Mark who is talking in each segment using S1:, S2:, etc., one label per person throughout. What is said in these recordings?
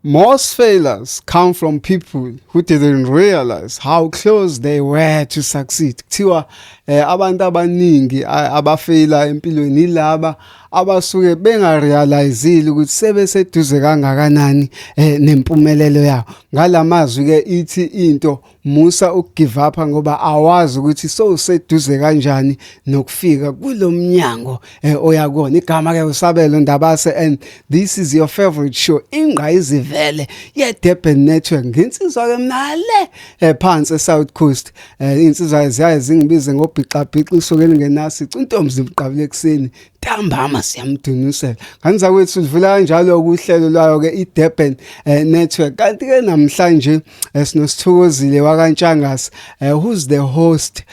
S1: Most failures come from people who didn't realize how close they were to succeed. Kuthiwa abantu abaningi abafeyila empilweni ilaba abasuke bengarealizile ukuthi sebeseduze kangakanani nempumelelo yabo. Ngalamazwi ke ithi into, musa ukugive up ngoba awazi ukuthi sowuseduze kanjani nokufika kulomnyango oya kuwona. Igama ke uSabelo Ndabase and this is your favorite show, Ingqayizivele ye Durban Network. Nginsizwa ke mina le phansi eSouth Coast. Insizwa ziyaye zingibize ngobhixa bhixa, isuke lingenasi intombi zimqabule ekseni, ntambama siyamdunusela. Kanza kwethu livula kanjalo kuhlelo lwayo ke iDurban Network. Kanti ke namhlanje sinoSithokozile wakaNtshangase, who's the host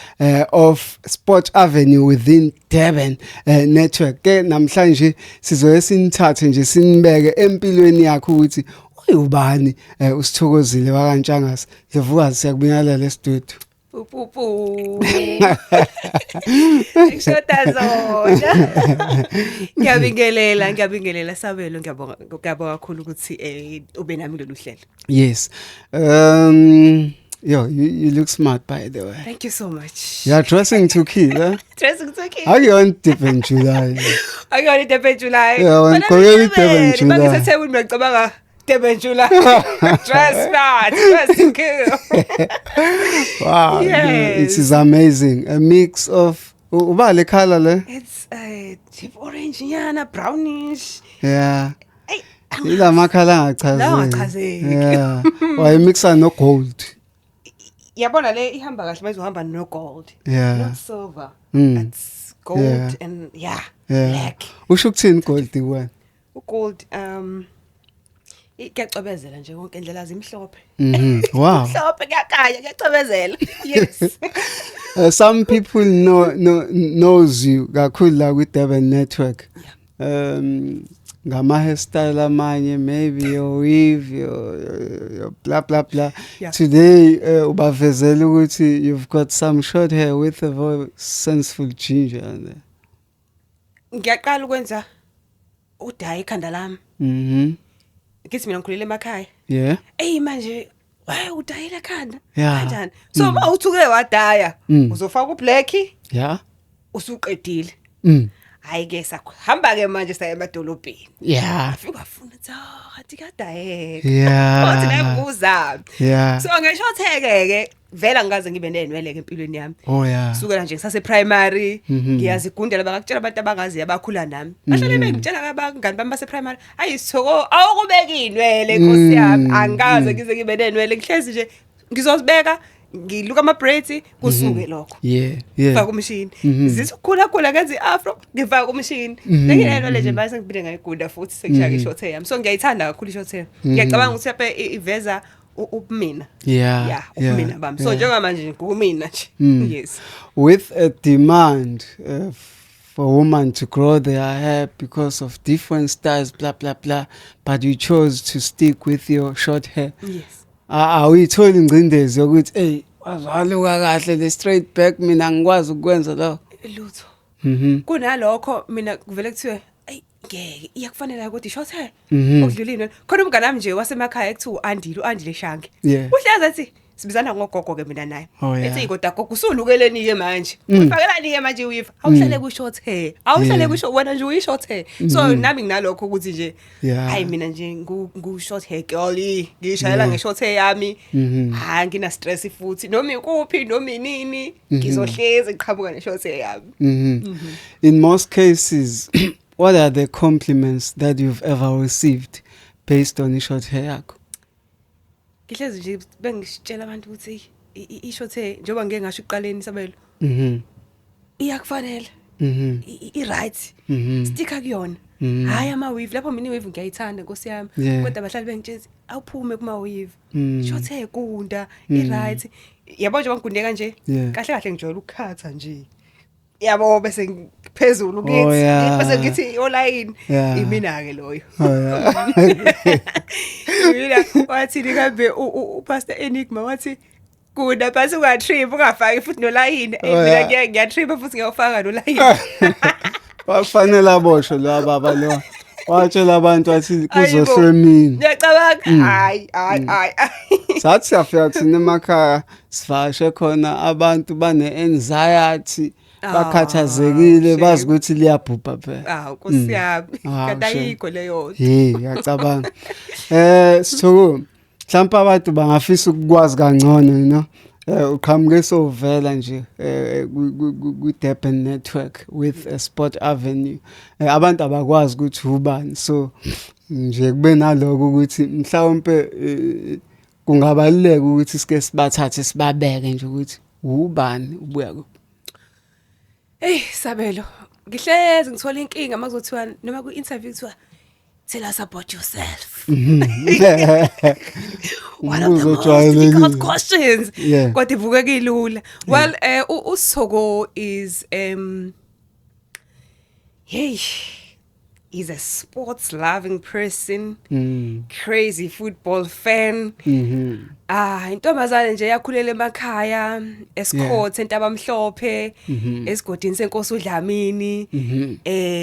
S1: of Sport Avenue within Durban Network. Ke namhlanje sizoye sinithathe nje sinibeke empilweni yakho ukuthi uyubani uSithokozile wakaNtshangase. Ndlovukazi, siyakubingelela estudio.
S2: Pupupu. Ngishoda zona. Ngiyabingelela, ngiyabingelela Sabelo, ngiyabonga, ngiyabonga kakhulu ukuthi ube nami kulolu hlelo.
S1: Yes. Yo, you look smart, by the way.
S2: Thank you so much.
S1: You are dressing to kill, eh?
S2: Dressing to kill.
S1: Akuyona Durban July.
S2: Akuyona Durban July.
S1: Yeah, wena ugqoke i-Durban July.
S2: Mangisethekwini ngiyacabanga Durban July. Dress smart, dress to kill.
S1: Wow.
S2: Yes.
S1: It is amazing. A mix of uba le color le?
S2: It's deep orange nyana, brownish. Ey,
S1: Ila makhala angachazeki.
S2: Lawa angachazeki.
S1: Yeah. Wayimixa no gold.
S2: Yabona le ihamba kahle manje, uhamba no gold. Not silver. It's gold and yeah, black.
S1: Usho ukuthini gold kuwena?
S2: Ugold kuyacwebezela nje konke, indlela zimhlophe. Mhlophe, kuyakhanya, kuyacwebezela. Yes.
S1: Some people knows you kakhulu la kwi Durban Network. Ngama hairstyle amanye, maybe your weave, your blah blah blah. Today ubavezela ukuthi you've got some short hair with a very sensible ginger on there.
S2: Ngiyaqala ukwenza udye ikhanda lami. Ngithi mina ngikhulele emakhaya. Ey, manje why udayela ekhanda? Kanjani? So uma uthuke wadaya, uzofaka ublack, usuqedile. Hayi ke, sakuhamba ke manje saya emadolobheni. Afika wafuna ukuthi, "Oh, kathi kuyadayeka." Wathi nayibuzami. So ngeshotheke ke vela ngikaze ngibe nenwele ke empilweni yami. Sukela nje ngisase primary ngiyazigundela, bangakutshela abantu abangaziyo abakhula nami. Bahlale bengitshela abangani bami base primary, "Ayisithoko, awukubeka inwele, Nkosi yami." Angikaze ngize ngibe nenwele, ngihlezi nje ngizozibeka, ngiluka ama braids, kusuke lokho. Ngifaka umshini. Zithi ukukhula khula ngenza iafro, ngifaka umshini. Nginenwele nje mase ngiphinde ngayigunda futhi sengishaya ishort hair yami. So ngiyayithanda kakhulu ishort hair. Ngiyacabanga ukuthi lapha iveza ubumina. Yeah, ubumina bami. So njengamanje ngumina nje. Yes.
S1: With a demand for women to grow their hair because of different styles, blah blah blah, but you chose to stick with your short hair.
S2: Yes.
S1: Awuyitholi ingcindezi yokuthi, "Hey, wazaluka kahle le straight back, mina ngikwazi ukwenza lokho"?
S2: Lutho. Kunalokho mina kuvele kuthiwe, "Ey, ngeke iyakufanele kodwa ishort hair." Okudlula inwele. Khona umngane wami nje wasemakhaya ekuthiwa uAndile, uAndile Shange. Uhlezi ethi, sibizana ngogogo ke mina naye. Ethi, "Kodwa gogo, usulukeleni ke manje? Ufakelani ke manje weave? Awuhlale ku short hair. Awuhlale kusho wena nje uyi short hair." So nami nginalokho ukuthi nje hayi, mina nje ngu short hair girl, ngishayela nge short hair yami. Hayi, ngina stress futhi noma ikuphi noma inini, ngizohlezi ngiqhamuka ne short hair yami.
S1: In most cases, what are the compliments that you've ever received based on short hair yakho?
S2: Ngihlezi nje bengitshela abantu ukuthi i-short hair, njengoba ngike ngasho ekuqaleni, Sabelo, iyakufanele. I-right. Sticka kuyona. Hayi ama weave lapho, mina i-weave ngiyayithanda, Nkosi yami. Kodwa abahlali bengitshela, "Awuphume kuma weave." Short hair gunda, i-right. Yabo nje bangigunde kanje. Kahle kahle ngijwayele ukukhatha nje. Yabo, bese phezulu ngithi bese ngithi olayini imina ke loyo. Mina wathi kambe uPastor Enigma wathi gunda bese ungatrip, ungafaki futhi nolayini. Mina ngiyatrip futhi ngiyawufaka nolayini.
S1: Bafanele aboshwe lo baba lo. Watshela abantu wathi
S2: Ayibo.
S1: kuzohlwa emini.
S2: Ngiyacabanga, hayi hayi hayi.
S1: Sathi siyafika thina emakhaya, sivakashe khona, abantu bane anxiety, bakhathazekile,
S2: Shame.
S1: bazi ukuthi liyabhubha phela.
S2: Ah, Nkosi yami.
S1: Ah,
S2: Kanti
S1: shame.
S2: ayikho leyo nto.
S1: Hey, ngiyacabanga. Sithoko, mhlawumbe abantu bangafisa ukukwazi kangcono. Uqhamuke sovela nje ku Durban Network with a Sport Avenue. Abantu abakwazi ukuthi ubani, so nje kube naloko ukuthi mhlawumbe kungabaluleka ukuthi sike sibathathe sibabeke nje ukuthi ubani, ubuya kuphi.
S2: Hey Sabelo, ngihlezi ngithola inkinga makuzothiwa noma ku interview kuthiwa, "Tell us about yourself." One of the most difficult questions. Kodwa ibukeka ilula. Well, uSithoko is hey, he's a sports loving person. Crazy football fan. Ah, intombazane nje yakhulela emakhaya, eScott, eNtabamhlophe, esigodini senkosi uDlamini.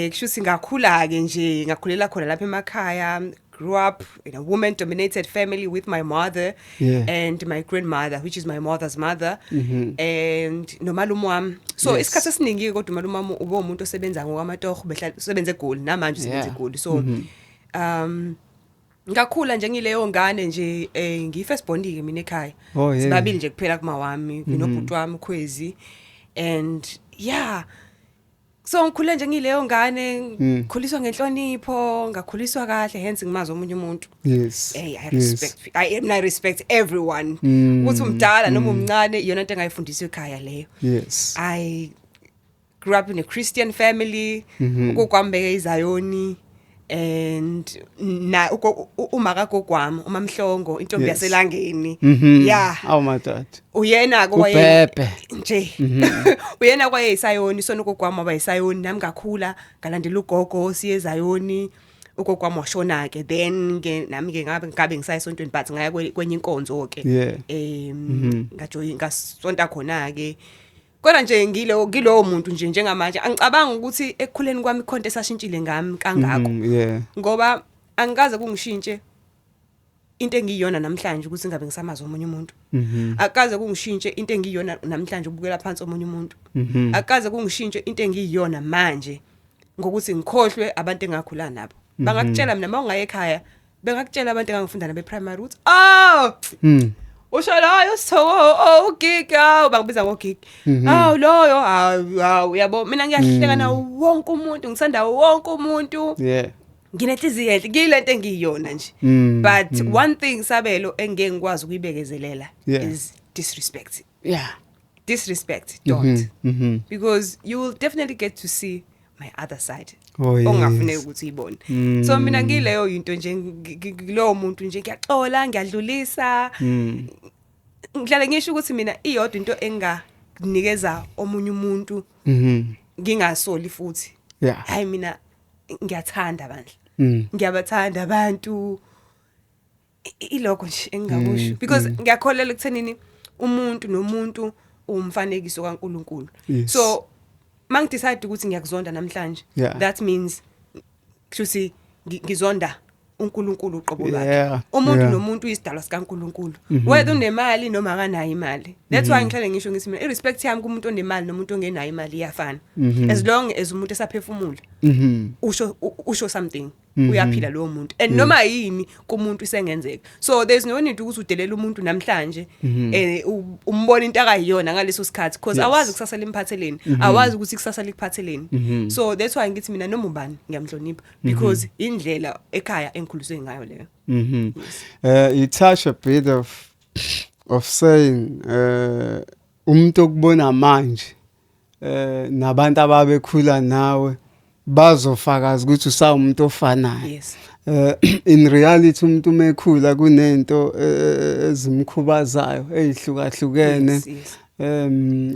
S2: Kusho ukuthi ngakhula ke nje, ngakhulela khona lapha emakhaya. Grew up in a woman dominated family with my mother and my grandmother, which is my mother's mother, and nomalume wami. So isikhathi esiningi kodwa umalume wami ube umuntu osebenza ngokwamatoho, behlala usebenza eGoli, namanje usebenza eGoli. So ngakhula nje ngileyo ngane nje, ngiyi-first born ke mina ekhaya. Sibabili nje kuphela kuma wami, nginobhuti wami uKhwezi, and yeah, so ngikhule nje ngileyo ngane, ngikhuliswa ngenhlonipho, ngakhuliswa kahle, hence ngimazi omunye umuntu. Hey, I respect, I respect everyone, ukuthi umdala noma umncane, iyona into engayifundiswa ekhaya leyo. I grew up in a Christian family. Ugogo wami beke iZayoni and na uma kagogo wami, uMamhlongo, intombi yaselangeni. Yeah.
S1: Awu madoda.
S2: Uyena ke
S1: Ubhebhe.
S2: nje, uyena kwayeyisayoni, sona ugogo wami waba yisayoni, nami ngakhula ngalandela ugogo siye eZayoni. Ugogo wami washona ke, then ke nami ke ngabe ngisaya esontweni, but ngaya kwenye inkonzo ke. Ngajoyin, ngasonta khona ke, kodwa nje ngilo ngilowo muntu nje njengamanje. Angicabanga ukuthi ekukhuleni kwami ikhonto esashintshile ngami kangako, ngoba angikaze kungishintshe into engiyiyona namhlanje ukuthi ngabe ngisamazi omunye umuntu. Akaze kungishintshe into engiyiyona namhlanje ukubukela phansi omunye umuntu. Akaze kungishintshe into engiyiyona manje ngokuthi ngikhohlwe abantu engakhula nabo. Bangakutshela mina mawungaye ekhaya, bengakutshela abantu engangifunda nabo e-primary ukuthi, "Oh, usho loyo Sithoko, oh, ugig, awu," bangibiza ngogig, "Awu loyo, hawu hawu." Yabo, mina ngiyahleka nawo wonke umuntu, ngisanda wonke umuntu. Nginenhliziyo enhle, ngiyilento engiyiyona nje. But one thing, Sabelo, engeke ngikwazi ukuyibekezelela is disrespect. Disrespect, don't, because you will definitely get to see my other side ongafuneki ukuthi uyibone. So mina ngileyo into nje, ngilowo muntu nje, ngiyaxola, ngiyadlulisa. Ngihlale ngisho ukuthi mina iyodwa into engakunikeza omunye umuntu ngingasoli futhi. Hayi, mina ngiyathanda bandla. Ngiyabathanda abantu. Ilokho nje engingakusho, because ngiyakholelwa ekuthenini umuntu nomuntu umfanekiso kaNkuluNkulu. So mangidecide ukuthi ngiyakuzonda namhlanje, that means kushuthi ngizonda uNkulunkulu uqobo lwakhe. Umuntu nomuntu uyisidalwa sikaNkuluNkulu, whether unemali noma akanayo imali. That's why ngihlale ngisho ngithi mina irespect yami kumuntu onemali nomuntu ongenayo imali iyafana, as long as umuntu esaphefumula. Usho something, uyaphila lowo muntu, and noma yini kumuntu isengenzeka. So there's no need ukuthi udelele umuntu namhlanje, umbona into akayiyona ngaleso sikhathi, because awazi kusasa limphatheleni, awazi ukuthi kusasa likuphatheleni. So that's why ngithi mina noma ubani ngiyamhlonipha, because indlela ekhaya engikhuliswe ngayo leyo.
S1: You touch a bit of saying umuntu okubona manje nabantu ababekhula nawe bazofakaza ukuthi usawumuntu ofanayo. In reality, umuntu umekhula kunento ezimkhubazayo ezihlukahlukene.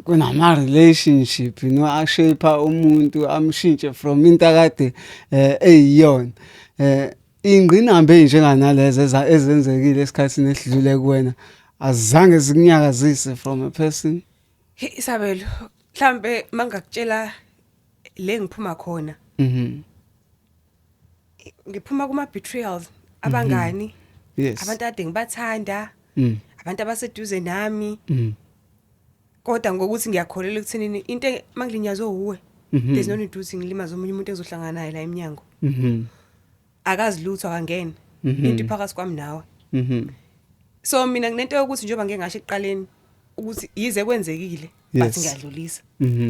S1: Kunama relationship ashape umuntu, amshintshe from into akade eyiyona. Ingqinamba ezinjenganalezo ezenzekile esikhathini esidlule kuwena azange zikunyakazise from a person?
S2: Hey Isabelo, mhlambe mangakutshela le ngiphuma khona. Ngiphuma kuma betrayals, abangani, abantu ade ngibathanda, abantu abaseduze nami. Kodwa ngokuthi ngiyakholelwa ekuthenini into mangilinyazwe uwe, there's no need ukuthi ngilimaze omunye umuntu engizohlangana naye la eminyango. Akazi lutho, akangena. Into iphakathi kwami nawe. So mina nginento yokuthi njengoba ngeke ngasho ekuqaleni ukuthi yize kwenzekile, but ngiyadlulisa.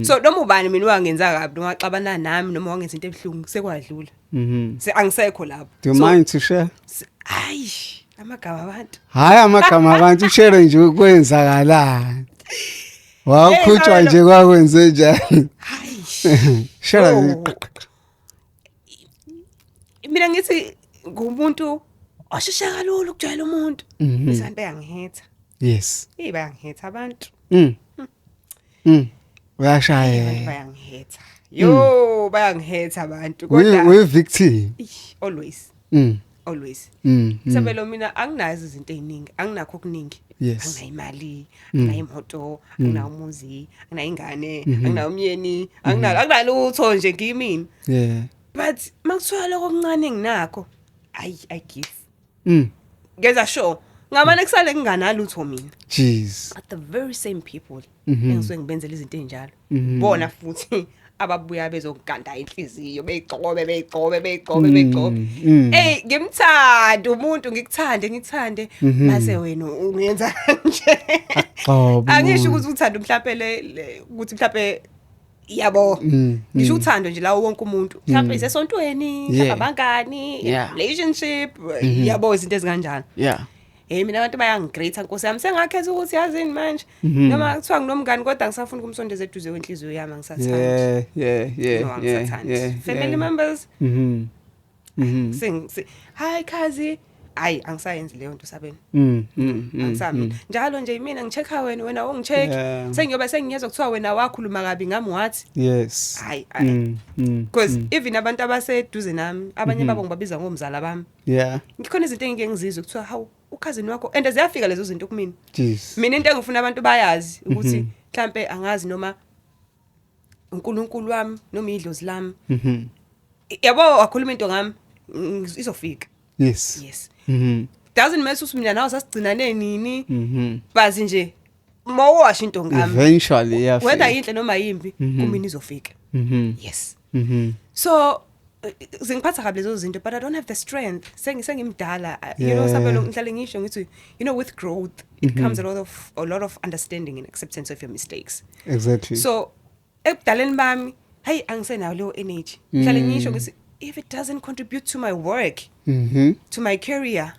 S2: So noma ubani mina wangenza kabi, noma waxabana nami, noma wangenza into ebuhlungu, sekwadlula. Se angisekho lapho.
S1: Do you
S2: So,
S1: mind to share?
S2: Hayi, amagama abantu.
S1: Hayi, amagama abantu, ushare nje ukwenzakalani. Wawukhutshwa
S2: Hey,
S1: nje, kwakwenze njani?
S2: Hayi.
S1: Share
S2: Oh.
S1: nje.
S2: Mina ngithi ngumuntu osheshe kalula ukujwayela umuntu. Bese abantu bayangihetha. Eh, bayangihetha abantu.
S1: Uyashaya.
S2: Abantu bayangihetha. Yo, bayangihetha abantu, kodwa
S1: We victim.
S2: Eish, always. Always. Sabelo, mina anginazo izinto eziningi, anginakho okuningi. Anginayo imali, anginayo imoto, anginawo umuzi, anginayo ingane, anginawo umyeni, anginalo anginalutho nje, ngiyimina. But makuthiwa lokho okuncane enginakho, ayi, I give. Ngenza sure. Ngamane kusale kunganalutho mina.
S1: Jeez.
S2: But the very same people engisuke ngibenzela izinto ezinjalo, bona futhi ababuya bezoganda inhliziyo, beyigcobe, beyigcobe, beyigcobe, beyigcobe. Hey, ngimthanda umuntu, ngikuthande, ngikuthande, mase wena ungenza kanje.
S1: Agxobe
S2: Angisho
S1: umuntu.
S2: ukuthi uthando mhlambe ukuthi mhlambe, yabo, ngisho uthando nje lawo wonke umuntu, mhlambe isesontweni, mhlambe abangani, relationship, yabo, izinto ezikanjalo. Hey, mina abantu bayangigrate, nkosi yami, sengakhetha ukuthi yazini manje, noma kuthiwa nginomngani, kodwa ngisafuna ukumsondeza eduze kwenhliziyo yami, angisathandi. No, angisathandi. Family members, hi khazi, hayi, angisayenzi leyo nto, sabeni. Angisami njalo nje mina ngicheck-a wena, wena ungicheck. Sengiyoba sengiyezwa kuthiwa wena wakhuluma kabi ngami, wathi. Hayi, hayi. Because even abantu abaseduze nami, abanye babo ngibabiza ngomzala bami, ngikhona izinto engike ngizizwe kuthiwa, "Hawu, ukhazini wakho," and ziyafika lezo zinto kumina.
S1: Jeez.
S2: Mina into engifuna abantu bayazi ukuthi mhlambe angazi noma uNkulunkulu wami noma idlozi lami, yabo, wakhuluma into ngami, izofika. Yes. Doesn't matter ukuthi mina nawe sasigcinane nini, but nje mawasho into ngami,
S1: Eventually iyafika.
S2: whether yinhle noma yimbi, kumina izofika. Yes. So zingiphatha kabi lezo zinto, but I don't have the strength. Sengimdala, you know. Sabelo, ngihlale ngisho ngithi, with growth it comes a lot of understanding and acceptance of your mistakes. So ebudaleni bami, hey, angisenayo leyo energy. Ngihlale ngisho ngithi if it doesn't contribute to my work, to my career,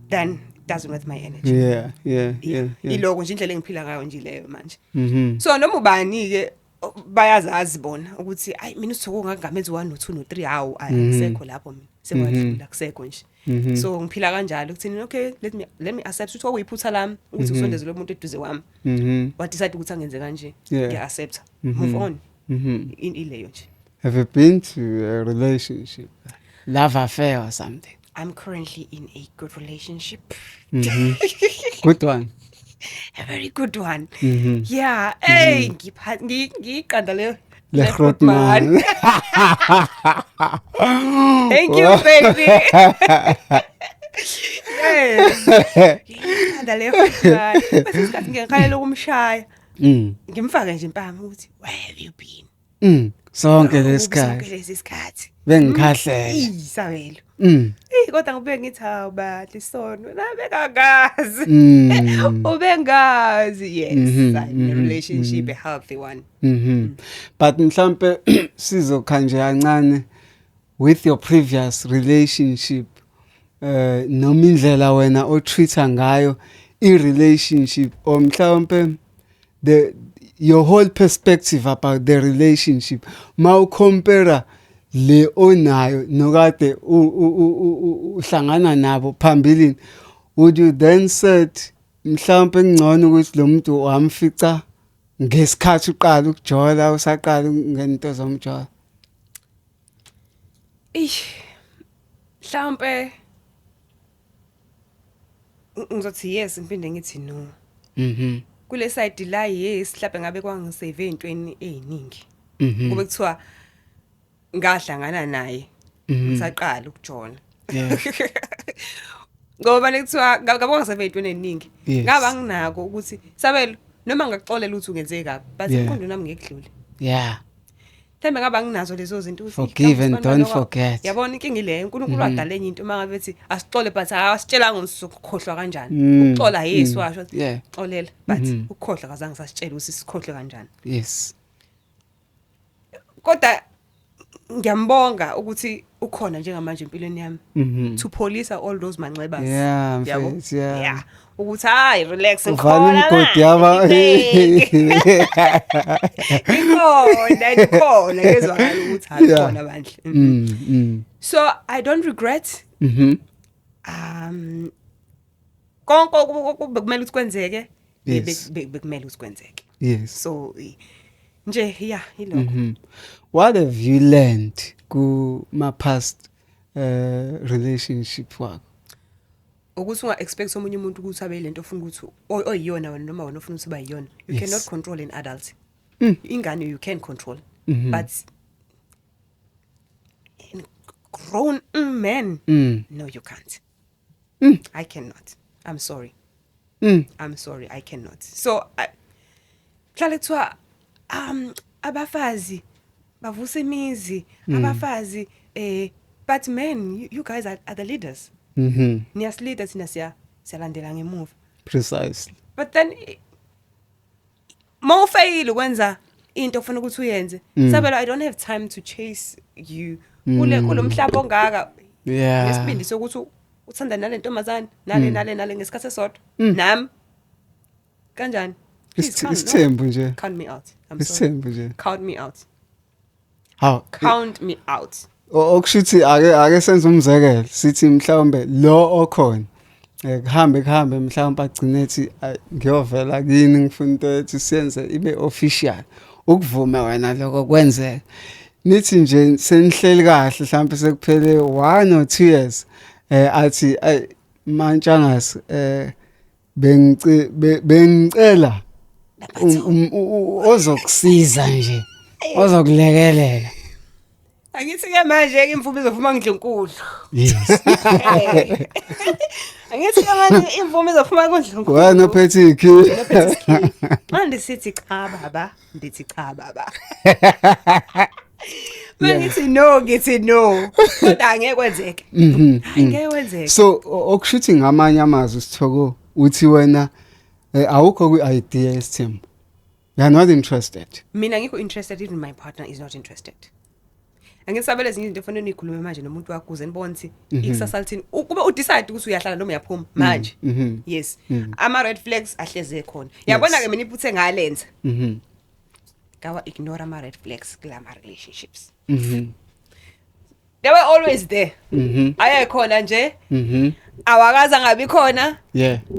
S2: then it doesn't worth my energy. Iloko nje, indlela engiphila ngayo nje leyo manje. So noma ubani ke bayazazi bona ukuthi ayi, mina usithoko ngangamenzi 1 no 2 no 3, hawu, akusekho lapho mina, sekwadlula, kusekho nje. So ngiphila kanjalo ukuthini, okay, let me accept ukuthi kwakuyiphutha lami ukuthi ngisondeze lo muntu eduze kwami, wa decide ukuthi angenze kanje. Ngiya accept, move on. Ileyo nje.
S1: Have you been to a relationship? Love affair or something?
S2: I'm currently in a good relationship.
S1: Good one.
S2: A very good one. Yeah, hey, ngipha ngiqanda le
S1: Le Grootman.
S2: Thank you, baby. Yes. Ngiqanda le Grootman. Bese isikhathi ngiyahalela ukumshaya. Ngimfake nje impama ukuthi, "Where have you been?"
S1: Sonke
S2: Sonke
S1: lesikhathi.
S2: lesi sikhathi.
S1: Bengikhahlela.
S2: Isabelo. Eh, kodwa ngibuye ngithi, hawu bahle sono, nabekangazi. Ubengazi. Yes, I'm in a relationship, a healthy one.
S1: But mhlambe sizokhanje kancane with your previous relationship, noma indlela wena o-treat-a ngayo i relationship, or mhlambe the your whole perspective about the relationship, mawu compare le onayo nokade uhlangana nabo phambilini, would you then said mhlawumbe ngcono ukuthi lo muntu wamfica ngesikhathi uqala ukujola, usaqala ngento zomjola?
S2: Ish. Mhlawumbe ngizothi yes, ngiphinde ngithi no. Kule side la, yes, mhlawumbe ngabe kwangisave ezintweni eziningi. Kube kuthiwa ngahlangana naye Ngisaqala ukujona. Ngoba lekuthiwa ngabonga ngisebe ey'ntweni ey'ningi. Ngaba nginako ukuthi, Sabelo, noma ngakuxolela ukuthi ungenze kabi, but emqondweni wami ngeke kudlule. Mhlawumbe ngaba nginazo lezo zinto ukuthi
S1: Forgive and don't forget.
S2: Yabona inkinga ile, uNkulunkulu wadala enye into uma ngabe ethi asixole, but awasitshelanga ukuthi sizokukhohlwa kanjani. Ukuxola, yes, washo xolela, but ukukhohlwa kazange sasitshela ukuthi sikhohlwe kanjani. Kodwa ngiyambonga ukuthi ukhona njengamanje empilweni yami to police all those manxebas.
S1: Yabo? Mfethu, yeah.
S2: Yeah, ukuthi hayi, relax,
S1: Uvala
S2: ngikhona
S1: umgodi
S2: la.
S1: yaba.
S2: Ngikhona, ngikhona, ngezwakala ukuthi hayi, khona bandla. So I don't regret konke bekumele ukuthi kwenzeke, bekumele ukuthi kwenzeke. So nje, yeah, yilokho.
S1: What have you learned kuma past relationship wakho?
S2: Ukuthi unga expect omunye umuntu ukuthi abe lento ofuna ukuthi oyiyona wena, noma wena ofuna ukuthi uba yiyona. You cannot control an adult. Ingane you can control, but in grown man, no, you can't. I cannot, I'm sorry. I'm sorry, I cannot. So hlale kuthiwa abafazi bavusa imizi, abafazi but men, you guys are the leaders. Niyasileader, thina siyalandela ngemuva. But then mawufeyile ukwenza into ofuna ukuthi uyenze, Sabelo, I don't have time to chase you kule kulomhlaba ongaka. Ngesibindi sokuthi uthanda nale ntombazane, nale, nale, nale ngesikhathi esodwa, nami kanjani? Please, count, no.
S1: Isithembu nje.
S2: Count me out, I'm sorry.
S1: Isithembu nje.
S2: Count me out.
S1: Haw.
S2: Count me out.
S1: Okushuthi ake senze umzekelo, sithi mhlawumbe lo okhona kuhambe kuhambe, mhlawumbe agcine ethi, "Ayi, ngiyovela kini, ngifuna into ethi siyenze ibe official." Ukuvume wena lokho kwenzeka, nithi nje senihleli kahle, mhlawumbe sekuphele 1 or 2 years, athi, "Ay, mantshangasi, bengicela ozokusiza nje, ozokulekelela."
S2: Angithi ke manje ke imvume izofuma ngidlunkulu. Angithi ke manje imvume izofuma kundlunkulu.
S1: Wena ophethe ikhi.
S2: Manje sithi cha baba, ndithi cha baba. Mangithi no, ngithi no. Kodwa angeke kwenzeke. Angeke kwenzeke.
S1: So okushuthi ngamanye amazwi, Sithoko, uthi wena awukho kwi-idea yesithembu, you are not interested.
S2: Mina ngikho interested, even my partner is not interested. Angisabele ezinye izinto efanele nikhulume manje nomuntu wakho ukuze nibone ukuthi ikusasa lithini. Kube udecide ukuthi uyahlala noma uyaphuma manje. Yes. Ama red flags ahleze khona. Yabona ke mina iphuthe ngalenza. Ngawa ignore ama red flags kulama relationships. They were always there. Ayekhona nje. Awakaza ngabi khona.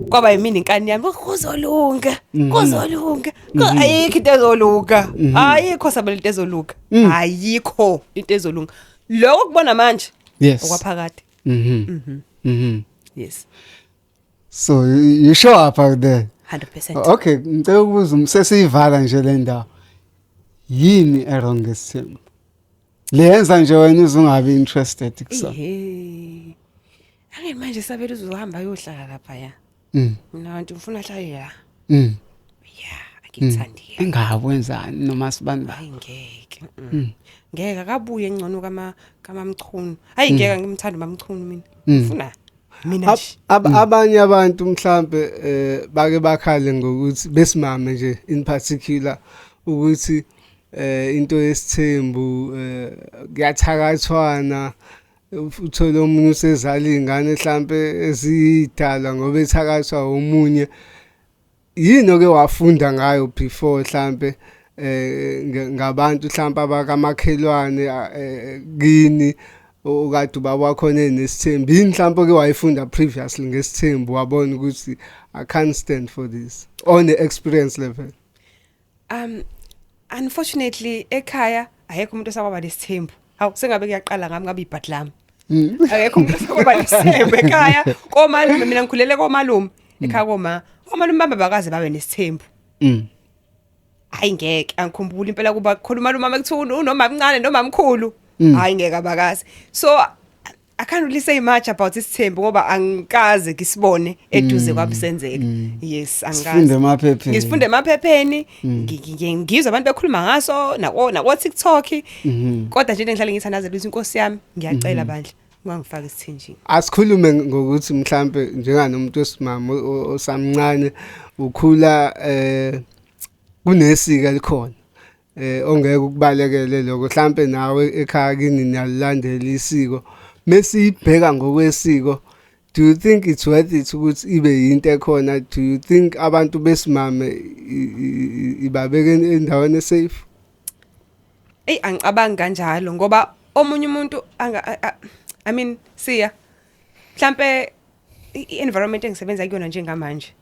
S2: Kwaba yimina inkani yami, kuzolunga, kuzolunga. Ayikho into ezolunga, ayikho, Sabelo, into ezolunga, ayikho into ezolunga. Lokho kubona manje okwaphakade. Yes.
S1: So you show up out there.
S2: 100%.
S1: Okay, ngicela ukubuza, umsesiyivala nje le ndawo, yini e-wrong ngesithembu leyenza nje wena uzungabi interested kusa?
S2: Ihe, ake manje, Sabelo, uzohamba ayohlala lapha ya. Mina abantu ngifuna ahlale la. Ya, angikuthandi.
S1: Engabe wenzani noma sibani ba?
S2: Hayi, ngeke. Ngeke akabuye, ngcono kama kamamchunu. Hayi, ngeke, ngimthanda uMamchunu mina. Ngifuna mina nje.
S3: Abanye abantu mhlambe bake bakhale ngokuthi besimame nje in particular ukuthi into yesithembu kuyathakathwana, uthole omunye usezala izingane mhlambe ezidala ngoba ethakathwa omunye. Yini oke wafunda ngayo before, mhlambe ngabantu mhlambe abakamakhelwane kini okade ubaba wakhona enesithembu, yini mhlambe oke wayifunda previously ngesithembu wabona ukuthi I can't stand for this on the experience level?
S2: Unfortunately ekhaya ayekho umuntu osakwaba nesithembu. Hawu, sengabe kuyaqala ngami, ngabe ibhadi lami. Akekho umuntu osakwaba nesithembu ekhaya. Komalume, mina ngikhulele komalume, ekhaya koma. Omalume bami bakaze babe nesithembu. Hayi, ngeke, angikhumbuli impela kuba khona umalume ekuthiwa unoma mncane noma mkhulu. Hayi, ngeke, abakazi. So I can't really say much about isithembu ngoba angikaze ngisibone eduze kwami senzeka. Yes, angikaze.
S1: Sifunde emaphepheni.
S2: Ngisifunde emaphepheni, ngizwe abantu bekhuluma ngaso nako TikTok. Kodwa nje ngihlale ngithandazela ukuthi, inkosi yami, ngiyacela bandla, ungangifaki isithenjini.
S3: Asikhulume ngokuthi mhlambe njenganomuntu wesimama osamncane ukhula kunesiko elikhona ongeke ukubalekele lokho. Mhlambe nawe ekhaya kini niyalilandela isiko. Mesiyibheka ngokwesiko, do you think it's worth it ukuthi ibe yinto ekhona? Do you think abantu besimame ibabeke endaweni esafe?
S2: Ey, angicabangi kanjalo ngoba omunye umuntu anga I mean, siya mhlambe i-environment engisebenza kuyona njengamanje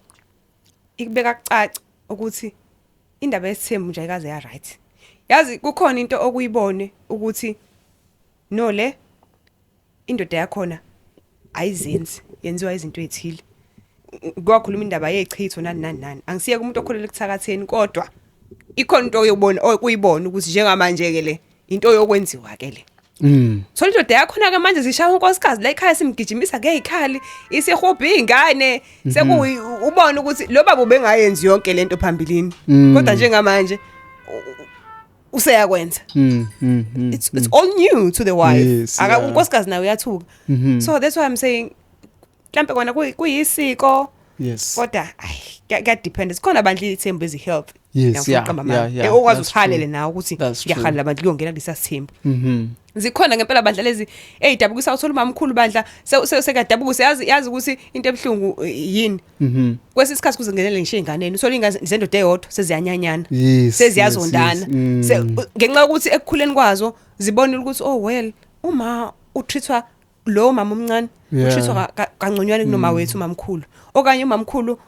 S2: ikubeka kucace ukuthi indaba yesithembu nje ayikaze ya right. Yazi, kukhona into okuyibone ukuthi no, le indoda yakhona ayizenzi, yenziwa izinto ezithile. Kwakhuluma indaba yechitho, nani nani nani. Angisiye kumuntu okholelwa ekuthakatheni, kodwa ikhona into oyobona, okuyibona ukuthi njengamanje ke le into yokwenziwa ke le. Thola indoda yakhona ke manje zishaya unkosikazi la ekhaya, simgijimisa ngezikhali, isihubha izingane, sekuyi ubona ukuthi lo baba ubengayenzi yonke lento phambilini. Kodwa njengamanje useyakwenza. It's all new to the wife. Aka unkosikazi naye uyathuka. So that's why I'm saying mhlambe kona kuyisiko kodwa ay, kuya depend. Sikhona bandla ithembu ezi healthy. Okwazi usihalele nawe ukuthi ngiyahalela bandla kuyongena kulesa sithembu. Zikhona ngempela bandla lezi eyidabukisa, uthola umamkhulu bandla sekadabukisa, yazi ukuthi into ebhlungu yini. Kwesinye isikhathi kuze ngenele ngisho ey'nganeni, uthola iy'ngane zendoda eyodwa seziyanyanyana, seziyazondana. Ngenxa yokuthi ekukhuleni kwazo zibonile ukuthi, oh well, uma utreatwa lo mama omncane utreatwa kangconywana kunoma wethu umamkhulu, okanye umamkhulu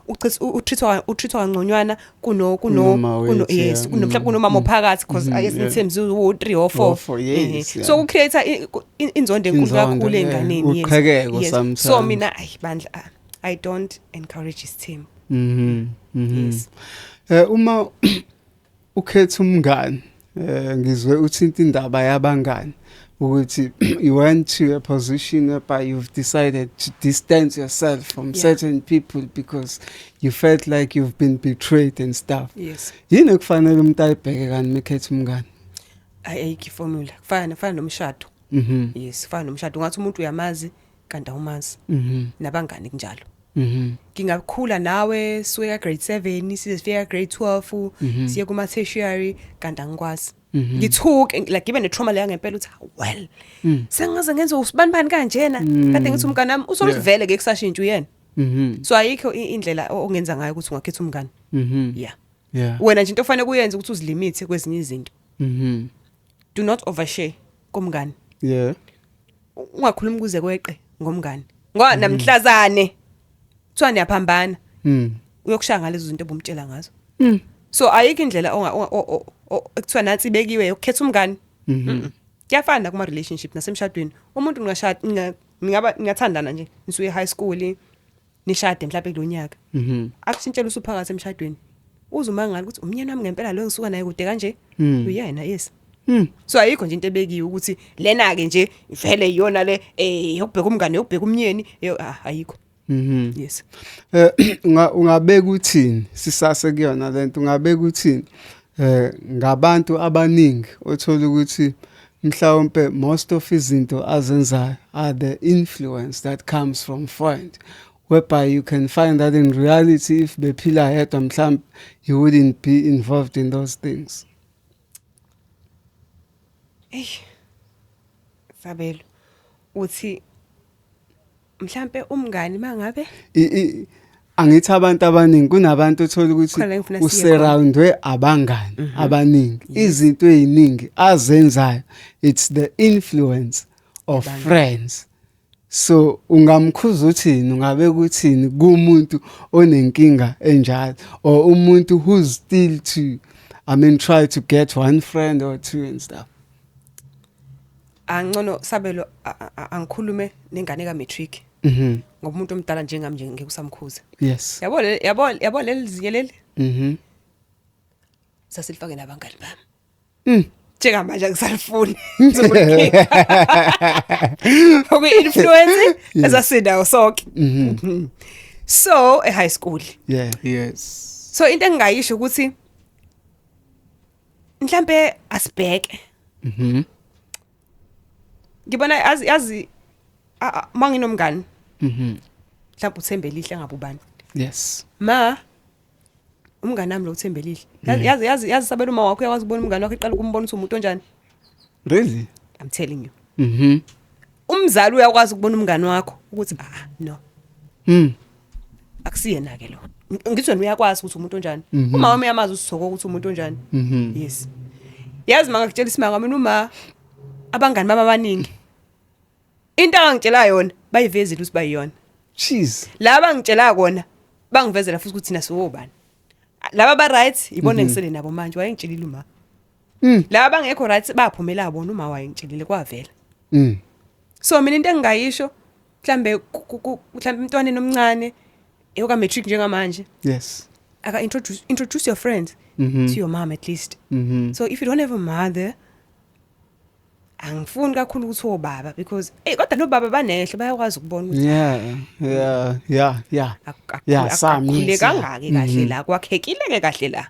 S2: utreatwa kangconywana kuno
S1: Kunoma
S2: kuno
S1: wethu,
S2: yes, kuno mhlawumbe kunomama ophakathi, because ake sithi u 3 or 4.
S1: Or four, yes, yeah.
S2: So ku create inzondo enkulu
S1: Inzondo,
S2: kakhulu ey'nganeni, yes.
S1: Uqhekeko
S2: Yes.
S1: sometimes.
S2: So mina, ayi bandla, I don't encourage isithembu. Yes.
S1: Uma ukhetha umngani, ngizwe uthinta indaba yabangani ukuthi you went to a position whereby you've decided to distance yourself from certain people because you felt like you've been betrayed and stuff.
S2: Yes.
S1: Yini ekufanele umuntu ayibheke kani mekhetha umngani?
S2: Ayikho iformula, kufana nomshado. Yes, kufana nomshado, ungathi umuntu uyamazi kanti awumazi. Nabangani kunjalo. Ngingakhula nawe suke ka grade 7 size sifike ka grade 12, siye kuma tertiary, kanti angikwazi. Ngithuke, like ngibe ne trauma leya ngempela ukuthi, well, sengaze ngenze usibanibani kanjena, kade ngithi umngane wami usokuthi vele ke kusashintsha uyena. So ayikho indlela ongenza ngayo ukuthi ungakhetha umngane. Yeah. Wena nje into ofanele kuyenza ukuthi uzilimithe kwezinye izinto. Do not overshare komngane. Ungakhulumi kuze kweqe ngomngane. Ngoba namhlazane kuthiwa niyaphambana, uyokushaya ngalezo zinto obumtshela ngazo. So ayikho indlela ekuthiwa nansi ibekiwe yokukhetha umngane. Kuyafana kuma relationship nasemshadweni. Umuntu ungashada, ningaba ningathandana nje nisuke high school, nishade mhlawumbe kulonyaka. Akushintshela usuphakathi emshadweni. Uze umangala ukuthi umnyeni wami ngempela lo ngisuka naye kude kanje. Uyena, yes. So ayikho nje into ebekiwe ukuthi lena ke nje vele iyona le yokubheka umngane, yokubheka umnyeni, ayikho. Yes.
S1: Ungabeka uthini sisase kuyona lento, ungabeka uthini ngabantu abaningi othola ukuthi mhlawumbe most of izinto azenzayo are the influence that comes from friend, whereby you can find that in reality if bephila yedwa mhlawumbe he wouldn't be involved in those things?
S2: Ey. Sabelo, uthi mhlambe umngani mangabe
S1: Angithi abantu abaningi, kunabantu othola ukuthi
S2: Khona la engifuna siye khona.
S1: usurroundwe abangani abaningi, izinto eziningi azenzayo, it's the influence of
S2: Yabangani.
S1: friends. So ungamkhuza uthini, ungabe kuthini kumuntu onenkinga enjalo, or umuntu who's still to, I mean, try to get one friend or two and stuff?
S2: Angcono Sabelo angikhulume nengane ka matric. Ngoba umuntu omdala njengami nje ngeke usamkhuza. Yabo yabo leli zinye leli. Sasilifake nabangani bami. Njengamanje angisalifuni. Ngizokukhipha. Okuyi-influence esasindawo sonke. So e-high school. So into engingayisho ukuthi mhlambe asibheke. Ngibona yazi manginomngani. Mhlawumbe uThembelihle ngabe ubani. Ma umngani nami lo uThembelihle. Yazi Sabelo, uma wakho uyakwazi ukubona umngani wakho, iqala ukumbona ukuthi umuntu onjani.
S1: Really?
S2: I'm telling you. Umzali uyakwazi ukubona umngani wakho ukuthi, ah, no. Akusiyena ke lo. Ngithi wena uyakwazi ukuthi umuntu onjani. Uma wami uyamazi usithoko ukuthi umuntu onjani. Yes. Yazi mangakutshela isimanga, mina uma abangani bami abaningi into angangitshela yona bayivezile ukuthi bayiyona.
S1: Cheese.
S2: Laba ngitshela kona bangivezela futhi ukuthi thina siwobani. Laba ba right ibona ngisele nabo manje, wayengitshelile uma. Laba bangekho right baphumela bona, uma wayengitshelile kwavela. So mina into engingayisho mhlambe mhlambe umntwana omncane eyoka matric njengamanje, aka introduce your friends to your mom at least. So if you don't have a mother, angifuni kakhulu ukuthi obaba, because hey, kodwa nobaba banehle, bayakwazi ukubona ukuthi
S1: Yeah, some,
S2: akukhule
S1: yes.
S2: kangaki kahle la, kwakhekile ke kahle la.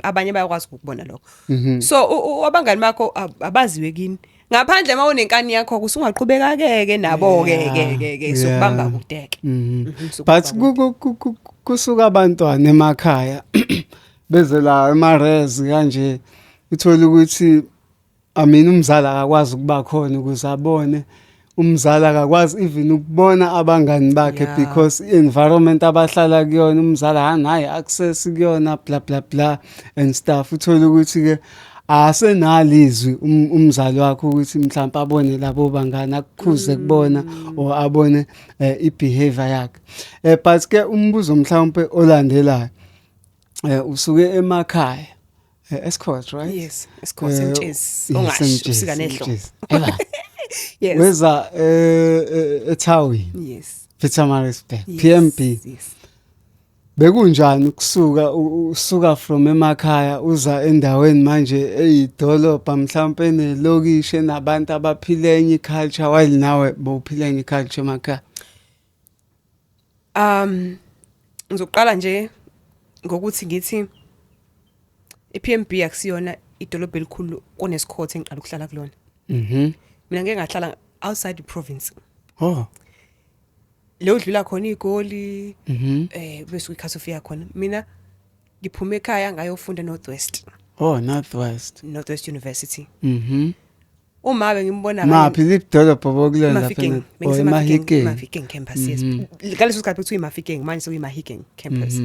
S2: Abanye bayakwazi ukubona lokho. So abangani bakho abaziwe kini ngaphandle uma unenkani yakho, kusungaqhubeka ke ke nabo ke ke ke ke sokubamba kude ke.
S1: But
S2: Sokubamba kude.
S1: Kusuka abantwana emakhaya beze la ema-res kanje, uthola ukuthi, I mean, umzali akakwazi ukuba khona ukuze abone, umzali akakwazi even ukubona abangani bakhe because i-environment abahlala kuyona umzali akanayo access kuyona, bla bla bla and stuff. Uthola ukuthi ke asenalizwi umzali wakho ukuthi mhlawumbe abone labo bangani, akukhuze kubona or abone i-behavior yakhe. But ke umbuzo mhlawumbe olandelayo, usuke emakhaya, Estcourt, right?
S2: Yes, Estcourt, eMtshezi. Ongasho
S1: Emtshezi,
S2: usika nehlo.
S1: Emtshezi. Eba.
S2: Yes.
S1: Weza ethawini, Pietermaritzburg, PMB.
S2: Yes.
S1: Bekunjani ukusuka usuka from emakhaya uza endaweni manje eyidolobha, mhlawumbe enelokishi, enabantu abaphila enye culture, while nawe bowuphila enye culture emakhaya?
S2: Ngizoqala nje ngokuthi ngithi iPMB akusiyona idolobha elikhulu kuneScott engiqala ukuhlala kulona. Mina ngeke ngahlala outside the province.
S1: Oh.
S2: Le udlula khona iGoli, bese uyikhathi ufika khona. Mina ngiphume ekhaya ngayofunda Northwest.
S1: Oh, Northwest.
S2: Northwest University. Uma bengimbona
S1: Maphi lidolobha bokulona lapha?
S2: Mafikeng.
S1: Oh,
S2: Bengisemafikeng.
S1: eMahikeng.
S2: Mafikeng campus, yes. Ngaleso sikhathi kuthiwa iMafikeng, manje sekuyiMahikeng campus.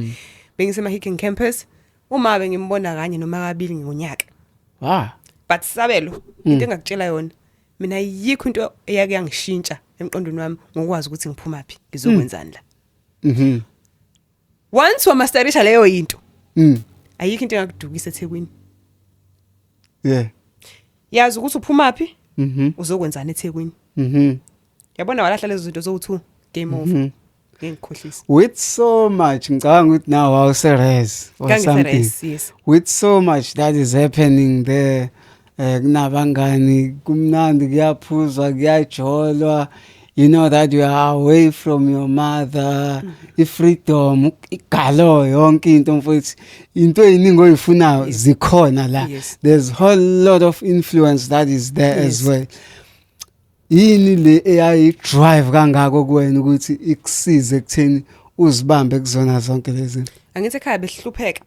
S2: Bengisemafikeng campus. Uma bengimbona kanye noma kabili ngonyaka. But Sabelo, into engakutshela yona mina, yikho into eyake yangishintsha emqondweni wami ngokwazi ukuthi ngiphuma phi, ngizokwenzani la. Once wamasterisha leyo into, ayikho into engakudukisa eThekwini. Yazi ukuthi uphuma phi, uzokwenzani eThekwini. Yabona, walahla lezo zinto zowu2, game over. Ngeke ngikhohlise.
S1: With so much, ngicabanga ukuthi now wawuse-res or something.
S2: Ngangise-res, yes.
S1: With so much that is happening there, kunabangani, kumnandi, kuyaphuzwa, kuyajolwa, you know that you are away from your mother, i-freedom igalo, yonke into mfowethu, into eziningi oyifunayo zikhona la. There's whole lot of influence that is there as well. Yini le eyayi drive kangako kuwena ukuthi ikusize ekutheni uzibambe kuzona zonke lezi zinto?
S2: Angithi ekhaya behlupheka.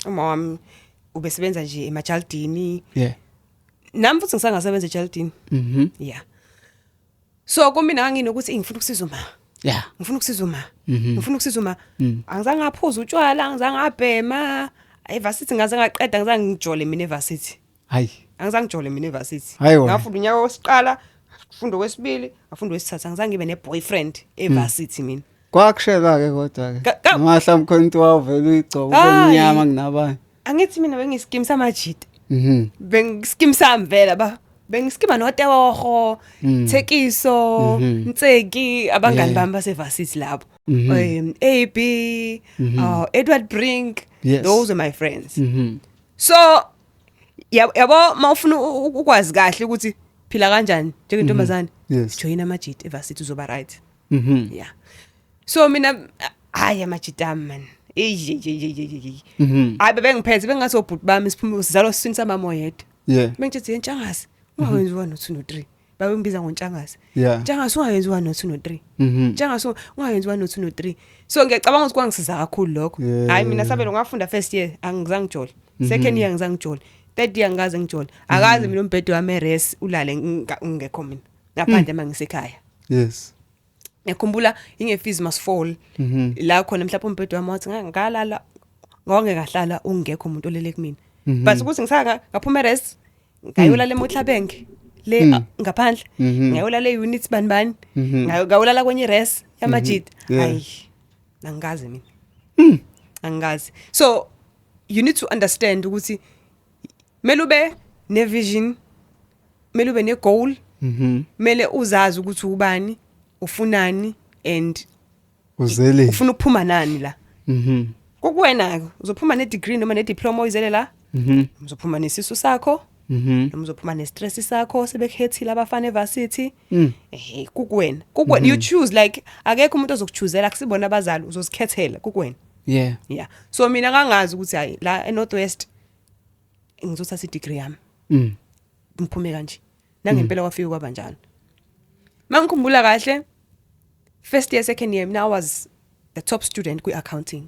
S2: Uma wami ubesebenza nje emajaldini. Nami futhi ngisangasebenza ejaldini. Yeah, so kumina nganginokuthi ngifuna ukusiza uma. Ngifuna ukusiza uma. Ngifuna ukusiza uma. Angizange ngaphuza utshwala, angizange ngabhema. Evarsity ngaze ngaqeda, ngizange ngijole mina evarsity.
S1: Hayi.
S2: Angizange ngijole mina evarsity.
S1: Hayi wena.
S2: Ngafunda unyaka wesiqala, ngafunda okwesibili, ngafunda wesithathu, angizange ngibe ne-boyfriend evarsity mina.
S1: Kwakushela ke kodwa ke. Noma mhlawumbe khona into wawuvela uyigcoba, ube
S2: Hayi.
S1: mnyama kunabanye.
S2: Angithi mina bengiskim samajita. Bengiskim sami vela ba. Bengiskima noTewogo, Thekiso, Ntseki, abangani bami basevarsity lapho. AB, Edward Brink, those are my friends. So Yabo, mawufuna ukwazi kahle ukuthi phila kanjani njengentombazane, join amajita evarsity, uzoba right. Yeah, so mina, hayi, amajita ami man, eyi. Hayi, bebengiphethe bengathi obhuti bami, siphume sizalwa siswini samama oyedwa. Bengitshe, "Ntshangase, ungawenzi 1 no 2 no 3." Babengibiza ngoNtshangase. "Ntshangase, ungayenzi 1 no 2 no 3. Ntshangase, ungayenzi 1 no 2 no 3." So ngiyacabanga ukuthi kwangisiza kakhulu lokho. Hayi, mina Sabelo, ngafunda first year, angizange ngijole. Second year angizange ngijole. Third year angikaze ngijole. Akaze mina umbhedo wami eres ulale ngingekho mina, ngaphandle mangisekhaya. Ngiyakhumbula inge Fees Must Fall la khona mhlawumbe umbhedo wami wathi ngalala ngonke ngahlala ungekho umuntu olele kumina. But ukuthi ngisaka ngaphuma eres, ngayolala eMotlabeng le ngaphandle, ngayolala e-unit bani bani, ngayolala kwenye res yamajita. Hayi, angikaze mina, angikaze. So you need to understand ukuthi kumele ube ne-vision, kumele ube ne-goal, kumele uzazi ukuthi ubani, ufunani and
S1: Uzele.
S2: ufuna ukuphuma nani la. Kukuwena ke, uzophuma ne-degree noma ne-diploma oyizele la, uzophuma nesisu sakho, noma uzophuma ne-stress sakho sebekhethile abafana evarsity. Kukuwena, kukuwena, you choose. Like, akekho umuntu ozokuchoosela, akusibona abazali, uzozikhethela, kukuwena. Yeah, so mina ngangazi ukuthi hayi, la eNorth West ngizothatha i-degree yami, ngiphume kanje. Nangempela kwafika kwaba njalo. Mangikhumbula kahle, first year, second year, mina I was the top student kwi-accounting.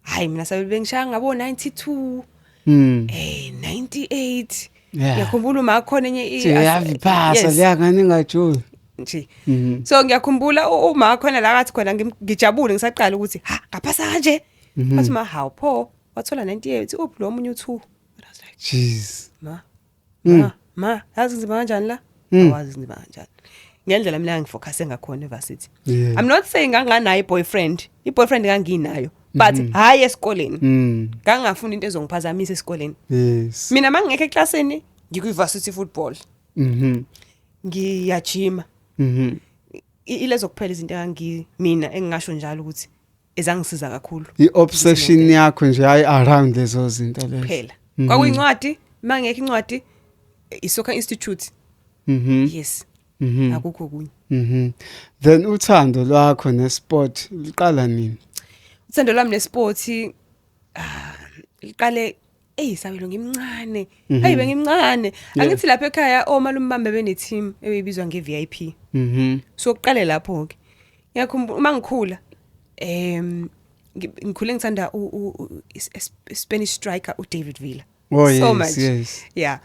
S2: Hayi, mina sabe bengishaya ngabo 92, 98. Ngiyakhumbula uma khona enye
S1: Siyaviphasa. Liyangane ingajuli.
S2: Nje. So ngiyakhumbula uma khona la kathi khona ngijabule ngisaqala ukuthi ha, ngaphasa kanje. Wathi ma, "Hawu pho, wathola 98, uphi lo omunye u2?" And I was like,
S1: Jeez.
S2: "Ma, ma, ma, yazi nzima kanjani la?" Awazi nzima kanjani ngendlela mina ngifocus ngakhona evarsity. I'm not saying nganganayo i-boyfriend, i-boyfriend nganginayo, but hayi esikoleni. Ngangafuni into ezongiphazamisa esikoleni. Mina mangingekho eklasini, ngikwi-varsity football, ngiyajima. Ilezo kuphela izinto engangi mina engingasho njalo ukuthi ezangisiza kakhulu.
S1: I-obsession yakho nje hayi around lezo zinto lezo.
S2: Kuphela kwakuyincwadi, mangekho incwadi, i-soccer institute. Yes. Akukho okunye.
S1: Then uthando lwakho nesport liqala nini?
S2: Uthando lwami nesport, ah, liqale, ey Sabelo, ngimncane. Hayi, bengimncane. Angithi lapha ekhaya omalume bami bene team ebizwa nge-VIP. So kuqale lapho ke. Ngiyakhumbula uma ngikhula, ngikhule ngithanda u Spanish striker uDavid Villa. So much. Yeah.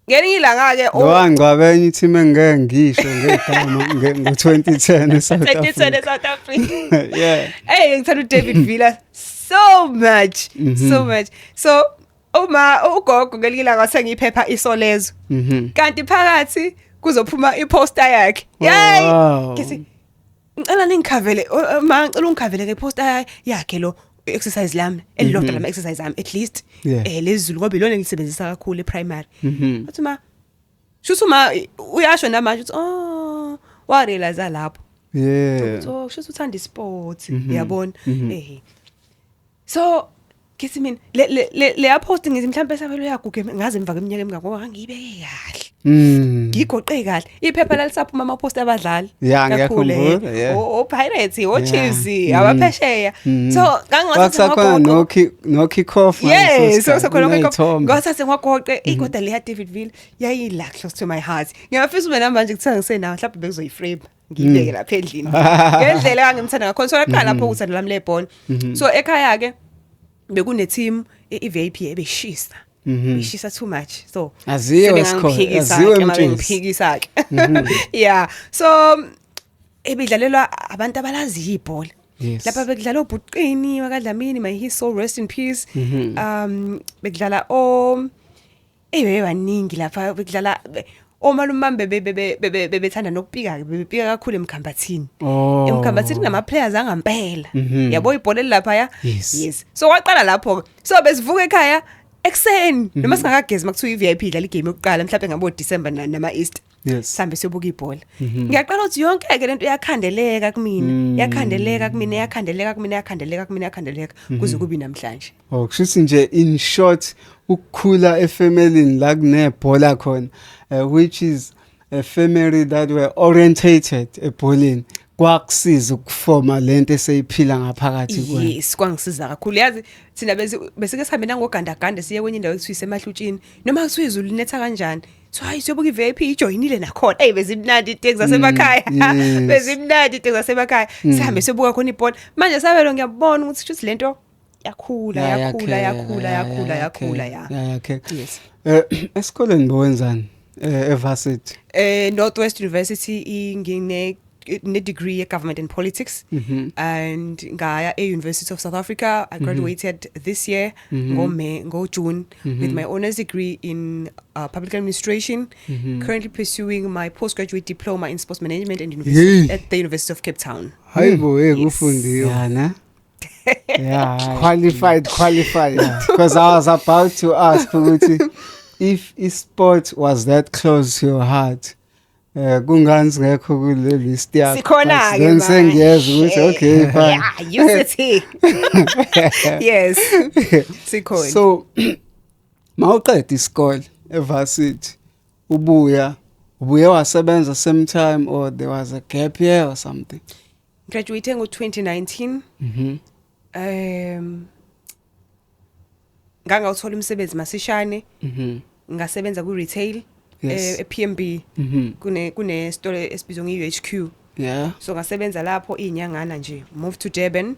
S2: Ngelinye ilanga ke
S1: Lo wangcwaba enye team engeke ngisho ngegama ngo-2010 eSouth
S2: 2010
S1: Africa.
S2: eSouth Africa. Hey, ngithanda uDavid Villa so much, so much. So uma ugogo ngelinye ilanga wathenga iphepha Isolezwe. Kanti phakathi kuzophuma iposter yakhe.
S1: Oh,
S2: Yay!
S1: wow.
S2: Ngithi ngicela ningikhavele, ma, ngicela ungikhavele ke poster yakhe lo exercise lami elilodwa lama exercise ami at least, lezulu, ngoba ilona engilisebenzisa kakhulu eprimary. Wathi ma, shuthi ma uyasho namanje uthi, "Oh, wa realize lapho ukuthi, oh, shuthi uthanda isport." Uyabona? So ngithi mina le post, ngithi mhlawumbe Sabelo uyaguga, ngaze emva kweminyaka emingaka, ngoba ngangiyibeke kahle, ngigoqe kahle iphepha lalisaphuma ama post abadlali
S1: Yeah,
S2: kakhulu,
S1: ngiyakhumbula, yeah.
S2: o Pirates, o Chiefs, abaphesheya. So
S1: Kwakusakhona no kick off.
S2: Yes, so khona ngathathe ngagoqe igoda leya David Villa, yayila close to my heart. Ngiyafisa ube namanje kuthiwa ngisenawo, mhlawumbe bekuzoyiframe, ngiyibeke lapha endlini ngendlela engangimthanda ngakhona. So laqala lapho uthando lami lebhola. So ekhaya ke bekune team i-VIP ebeshisa, beshisa too much, so
S1: Aziwe esikhona,
S2: sebengangiphikisa
S1: aziwe
S2: ke,
S1: emtshezi.
S2: Mabengiphikisa ke, yeah. So ebidlalelwa abantu abalaziyo ibhola. Lapha bekudlala oBhuqini wakaDlamini, may his soul rest in peace. Bekudlala o baningi lapha, bekudlala omalume bami bebethanda nokupika ke, bebepika kakhulu emkhambathini. Emkhambathini kunama players angampela. Yabo, ibhola elilapha ya. Yes, so kwaqala lapho ke. So besivuka ekhaya ekseni noma singakagezi, makuthiwa i-VIP idlala igame yokuqala mhlawumbe ngabo December nama Easter, sihambe siyobuka ibhola. Ngiyaqala ukuthi yonke ke lento iyakhandeleka kumina, yakhandeleka kumina, yakhandeleka kumina, yakhandeleka kumina, yakhandeleka kuze kube namhlanje.
S1: Oh, kushuthi nje in short Ukukhula efamilini la kunebhola khona, which is a family that were orientated ebholeni, kwakusiza ukufoma lento eseyiphila ngaphakathi kwena?
S2: Yes, kwangisiza kakhulu. Yazi, thina besike sihambe nangogandaganda siye kwenye indawo ekuthiwa isemahlutshini, noma kuthiwa izulu linetha kanjani. So hayi, siyobuka i-VIP, ijoyinile nakhona. Eyi, bezimnandi iteksi zasemakhaya. Bezimnandi iteksi zasemakhaya. Sihambe siyobuka khona ibhola. Manje, Sabelo, ngiyabona ukuthi shuthi lento yakhula, yakhula, yakhula, yakhula, yakhula, ya.
S1: Yakheka.
S2: Yes.
S1: Esikoleni bowenzani evarsity?
S2: Northwest University, ngine ne degree ye government and politics and ngaya e University of South Africa. I graduated this year ngo May, ngo June, with my honors degree in public administration. Currently pursuing my postgraduate diploma in sports management and university
S3: Yey.
S2: at the University of Cape Town.
S3: Hayibo, hey.
S2: Yes.
S3: Kufundiwe.
S1: Yeah, ne, yeah.
S3: Qualified, qualified.
S1: Because I was about to ask ukuthi if sport was that close to your heart, kungani singekho kule list yakho?
S2: Sikhona
S1: But
S2: ke
S1: then sengiyezwa ukuthi okay, fine.
S2: Yeah, UCT. Yes, sikhona.
S1: So mawuqeda isikole evarsity, ubuya ubuye wasebenza same time or there was a gap year or something?
S2: Graduate ngo 2019. Ngangawuthola umsebenzi masishane. Ngasebenza ku retail e PMB. Kune store esibizwa nge-UHQ. So ngasebenza lapho izinyangana nje. Move to Durban,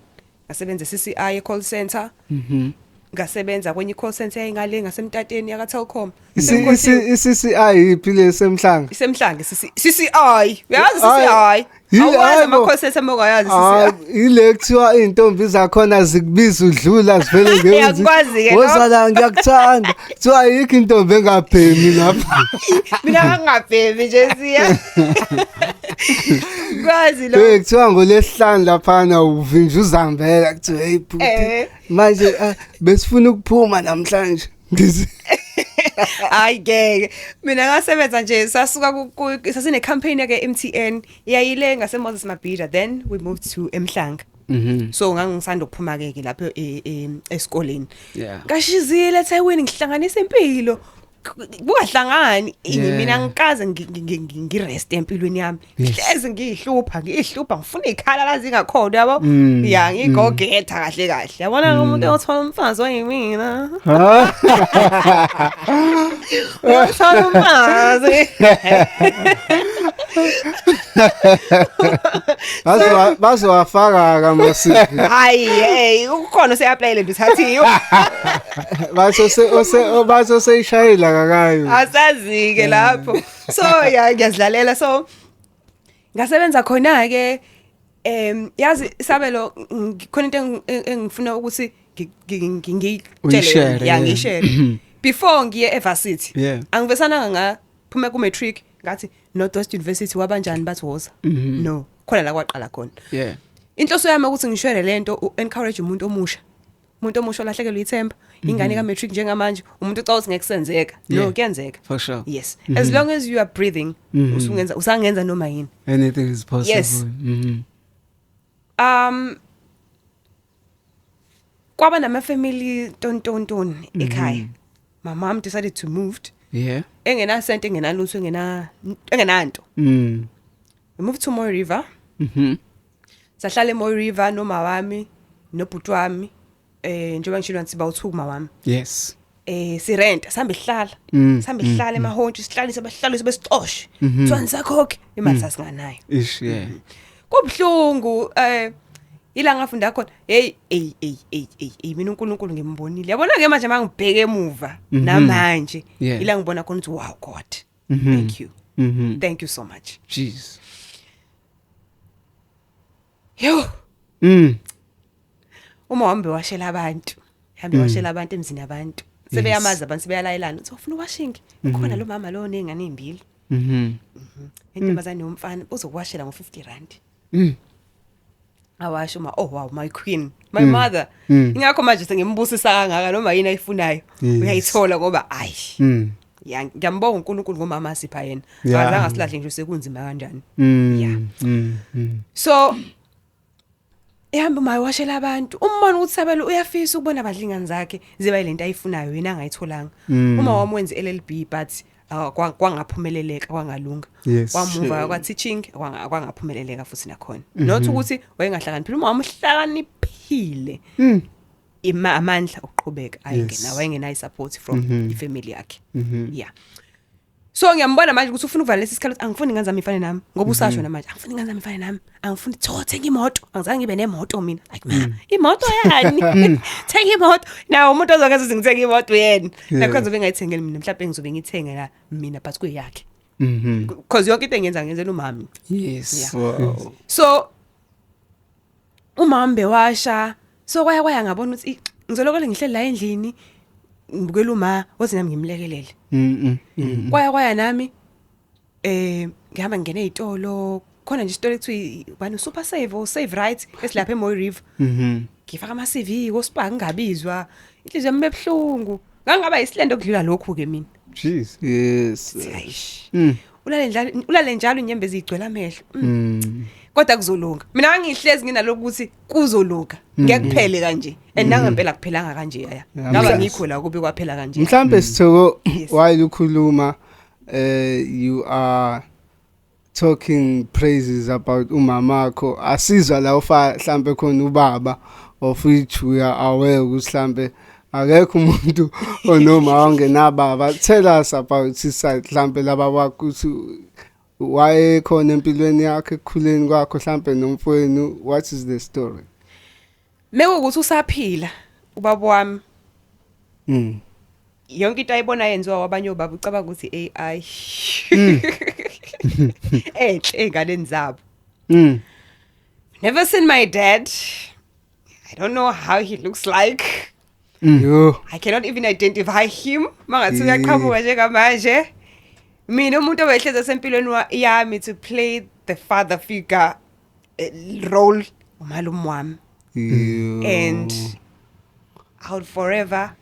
S2: ngasebenza CCI e call center. Ngasebenza kwenye call center eyingale ngasemtateni yaka Telkom.
S3: I-CCI iphi lesemhlanga?
S2: Isemhlange CCI. Uyazi CCI? Awazi
S3: Hayi bo.
S2: ama call center mongayazi
S3: Ah,
S2: CCI?
S3: ile kuthiwa iy'ntombi zakhona zikubiza udlula zivele.
S2: Ngiyakwazi-ke lokho.
S3: Woza la, ngiyakuthanda. Kuthiwa ayikho intombi engabhemi lapha.
S2: Mina ngangabhemi nje, siya kwazi lo.
S3: Hey, kuthiwa ngolesihlanu laphana uvinja uzambela, kuthiwa, "Hey bhuti, manje besifuna ukuphuma namhlanje." Ngithi
S2: Hayi ngeke, mina ngasebenza nje, sasuka sasine campaign yake MTN yayile ngase Moses Mabhida, then we moved to eMhlanga. So ngangisanda ukuphuma ke lapho esikoleni. Ngashizile eThekwini, ngihlanganisa impilo kungahlangani. Mina ngikaze ngirest empilweni yami. Hlezi ngiyihlupha, ngiyihlupha, ngifuna ikhala la zingakhona, yabo. Ya, ngigogetha kahle kahle, yabona, umuntu othola umfazi oyimina. Uyothola umfazi.
S3: Bazowafaka kama-CV.
S2: Hayi, hey, ukhona useyapplyile nje, uthathiwe.
S3: Bathi seyishayela kakayo.
S2: Asazi ke lapho. So ya, ngiyazidlalela. So ngasebenza khona ke. Yazi, Sabelo, khona into engifuna ukuthi ngiyitshele.
S1: Uyishare,
S2: Ya. Ngiyishare before ngiye evarsity. Angivesana ngaphuma ku matric, ngathi Northwest University wabanjani, bathi woza. No, khona la kwaqala khona. Inhloso yami ukuthi ngishare lento, encourage umuntu omusha, umuntu omusha olahlekelwe ithemba, ingane ka matric njengamanje, umuntu ucabanga ukuthi ngeke kusenzeka. No, kuyenzeka.
S1: For sure.
S2: Yes, as long as you are breathing, usungenza, usangenza noma yini.
S1: Anything is possible.
S2: Yes. Kwaba nama family tontontoni ekhaya. My mom decided to move engena cent, engenalutho, engenanto. We moved to Mooi River. Sahlala eMooi River noma wami nobhuti wami, njengoba ngishilo ngathi bawu2 kuma wami. Sirent, sihambe sihlala, sihambe sihlala emahontshi, sihlalise, abahlalise, besixoshe. Kuthiwa nisakhokhe imali, sasinganayo.
S1: Ish, yeah.
S2: Kubhlungu. Ila ngafunda khona. Hey, hey, hey, hey, hey, hey, mina uNkulunkulu ngimbonile, yabona ke manje mangibheke emuva namanje, ila ngibona khona ukuthi wow, God, thank you. Thank you so much.
S1: Jeez.
S2: Yo. Uma wami washela abantu, hambe washela abantu emzini abantu, sebeyamazi abantu, sebeyalayelana uthi ufuna washing, ukhona lo mama lo onezingane ezimbili, intombazane yomfana, uzokuwashela ngo50 rand. Awasho ma, oh wow, my queen, my mother. Ingakho manje sengimbusisa kangaka, noma yini ayifunayo uyayithola, ngoba ayi, ya, ngiyambonga uNkulunkulu ngomama asipha yena. Akazange asilahle nje sekunzima kanjani. Yeah. So Ehamba uma washela abantu, umbona ukuthi Sabelo uyafisa ukubona abadlingane zakhe ziba lento ayifunayo, yena angayitholanga. Uma wami wenza LLB, but kwangaphumeleleka, kwangalunga. Wamuva kwa teaching, kwangaphumeleleka futhi nakhona. Not ukuthi wayengahlakaniphile, uma wami uhlakaniphile. Ima amandla okuqhubeka ayengena, wayengenayo support from ifamily yakhe. Yeah, so ngiyambona manje ukuthi ufuna ukuvala lesi sikhala, ukuthi angifuni ingane zami ifane nami, ngoba usasho namanje, "Angifuni ingane zami ifane nami, angifuni thenga imoto, angizange ngibe nemoto mina." Like, "Ma, imoto yani? Thenga imoto nawo umuntu ozokwenza ukuthi ngithenge imoto yena." Nakhona ngizobe ngayithengeli mina, mhlawumbe ngizobe ngithengela mina, but kuyakhe, because yonke into engiyenza ngenzela umami. Yeah. So umama bewasha, so kwaya ngabona ukuthi ngizolokole ngihleli la endlini ngibukela uma wathi nami ngimlekelele. Kwaya nami ngihamba ngene ezitolo, khona nje isitolo ekuthiwa bani, Super Save or Save Right, esilapha eMoy River. Ngifaka ama CV koSpar, ngingabizwa, inhliziyo yami ebhlungu, ngangaba isilendo okudlula lokhu ke mina.
S1: Jeez.
S2: Ayish. Ulale njalo, ulale njalo, inyembezi igcwele amehlo. Kodwa kuzolunga. Mina ngihlezi nginalokhu ukuthi kuzolunga, ngeke kuphele kanje, and nangempela kuphelanga kanje yaya. Ngaba ngikho la kube kwaphela kanje.
S3: Mhlambe, Sithoko,
S2: Yes.
S3: while ukhuluma, you are talking praises about umamakho, asizwa la ufa mhlambe khona ubaba, of which we are aware ukuthi mhlambe akekho umuntu onoma ongenababa. Tell us about his side, mhlambe laba bakho, ukuthi wayekhona empilweni yakho, ekukhuleni kwakho, mhlambe nomfowenu. What is the story?
S2: Mekuwukuthi usaphila ubaba wami, yonke into ayibona yenziwa wabanye obaba ucabanga ukuthi AI enhle ey'nganeni zabo. Never seen my dad. I don't know how he looks like.
S3: Yo.
S2: I cannot even identify him mangathi uyaqhamuka njengamanje. Mina umuntu obehleze sempilweni yami to play the father figure role, umalume wami.
S3: Yo.
S2: And I would forever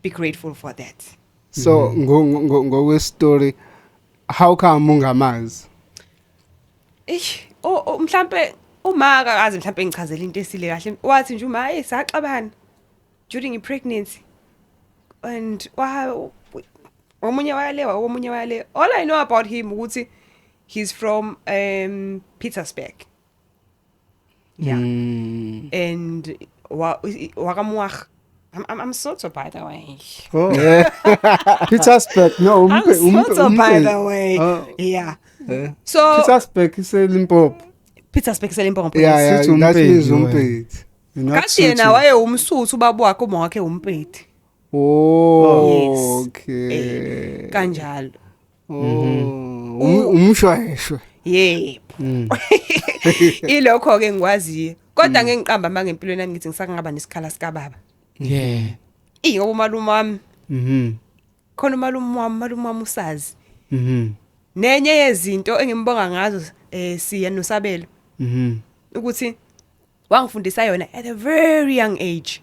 S2: be grateful for that.
S3: So ngokwe story, how come ungamazi?
S2: Eish, oh, mhlambe uma akazi, mhlambe ngichazela into esile kahle. Wathi nje uma, hey, saxabana during i-pregnancy and wa omunye wayalewa, omunye wayale. All I know about him ukuthi he's from Pietersburg. Yeah. And wakaMwah. I'm Sotho, by the way.
S1: Oh. Pietersburg, no,
S2: I'm Sotho, by the way.
S1: Oh.
S2: Yeah. So
S1: Pietersburg is Limpopo.
S2: Pietersburg seLimpopo.
S3: Yeah,
S1: Sithi
S3: that
S1: uMpedi
S3: means
S1: wena.
S3: uMpedi.
S1: You're not
S2: Kathi yena
S1: Sotho.
S2: waye umSuthu, ubaba wakhe, uma wakhe uMpedi.
S3: Oh,
S2: Yes.
S3: okay.
S2: Kanjalo.
S3: Oh, umshweshwe.
S2: Yebo. Ilokho ke ngikwaziyo. Kodwa ngeke ngiqamba manje, empilweni yami ngithi ngisakangaba nesikhala sika baba. Ingoba umalume wami, khona umalume wami usazi. Nenye yezinto engimbonga ngazo siya noSabelo ukuthi wangifundisa yona at a very young age.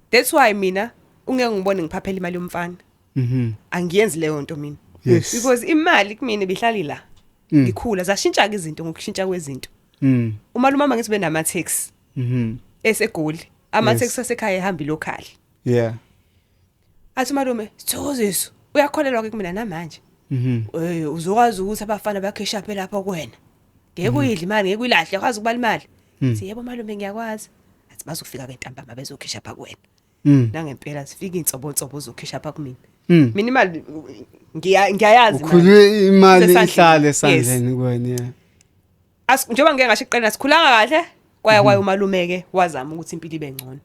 S2: That's why mina ungeke ngibone ngiphaphela imali yomfana. Angiyenzi leyo nto mina. Because imali kumina ibihlali la. Ngikhula zashintsha ke izinto, ngokushintsha kwezinto. Umalume wami ngithi benama taxi eseGoli. Ama taxi asekhaya ehamba local. Athi umalume, "Sithokoziso, uyakholelwa ke kumina namanje. Uzokwazi ukuthi abafana bakhesha lapha kuwena. Ngeke uyidle imali, ngeke uyilahle, uyakwazi ukubala imali." Sithi, "Yebo malume, ngiyakwazi." Athi bazofika ke ntambama bezokhesha apha kuwena. Nangempela sifika insobonsobo zokhisha apha kumina. Mina imali ngiyayazi imali.
S1: Ukhulwe imali
S2: Isesandleni.
S1: ihlale
S2: Yes.
S1: esandleni kuwena, yeah.
S2: Njengoba ngike ngasho ekuqaleni, asikhulanga kahle, kwaya umalume ke wazama ukuthi impilo ibe ngcono.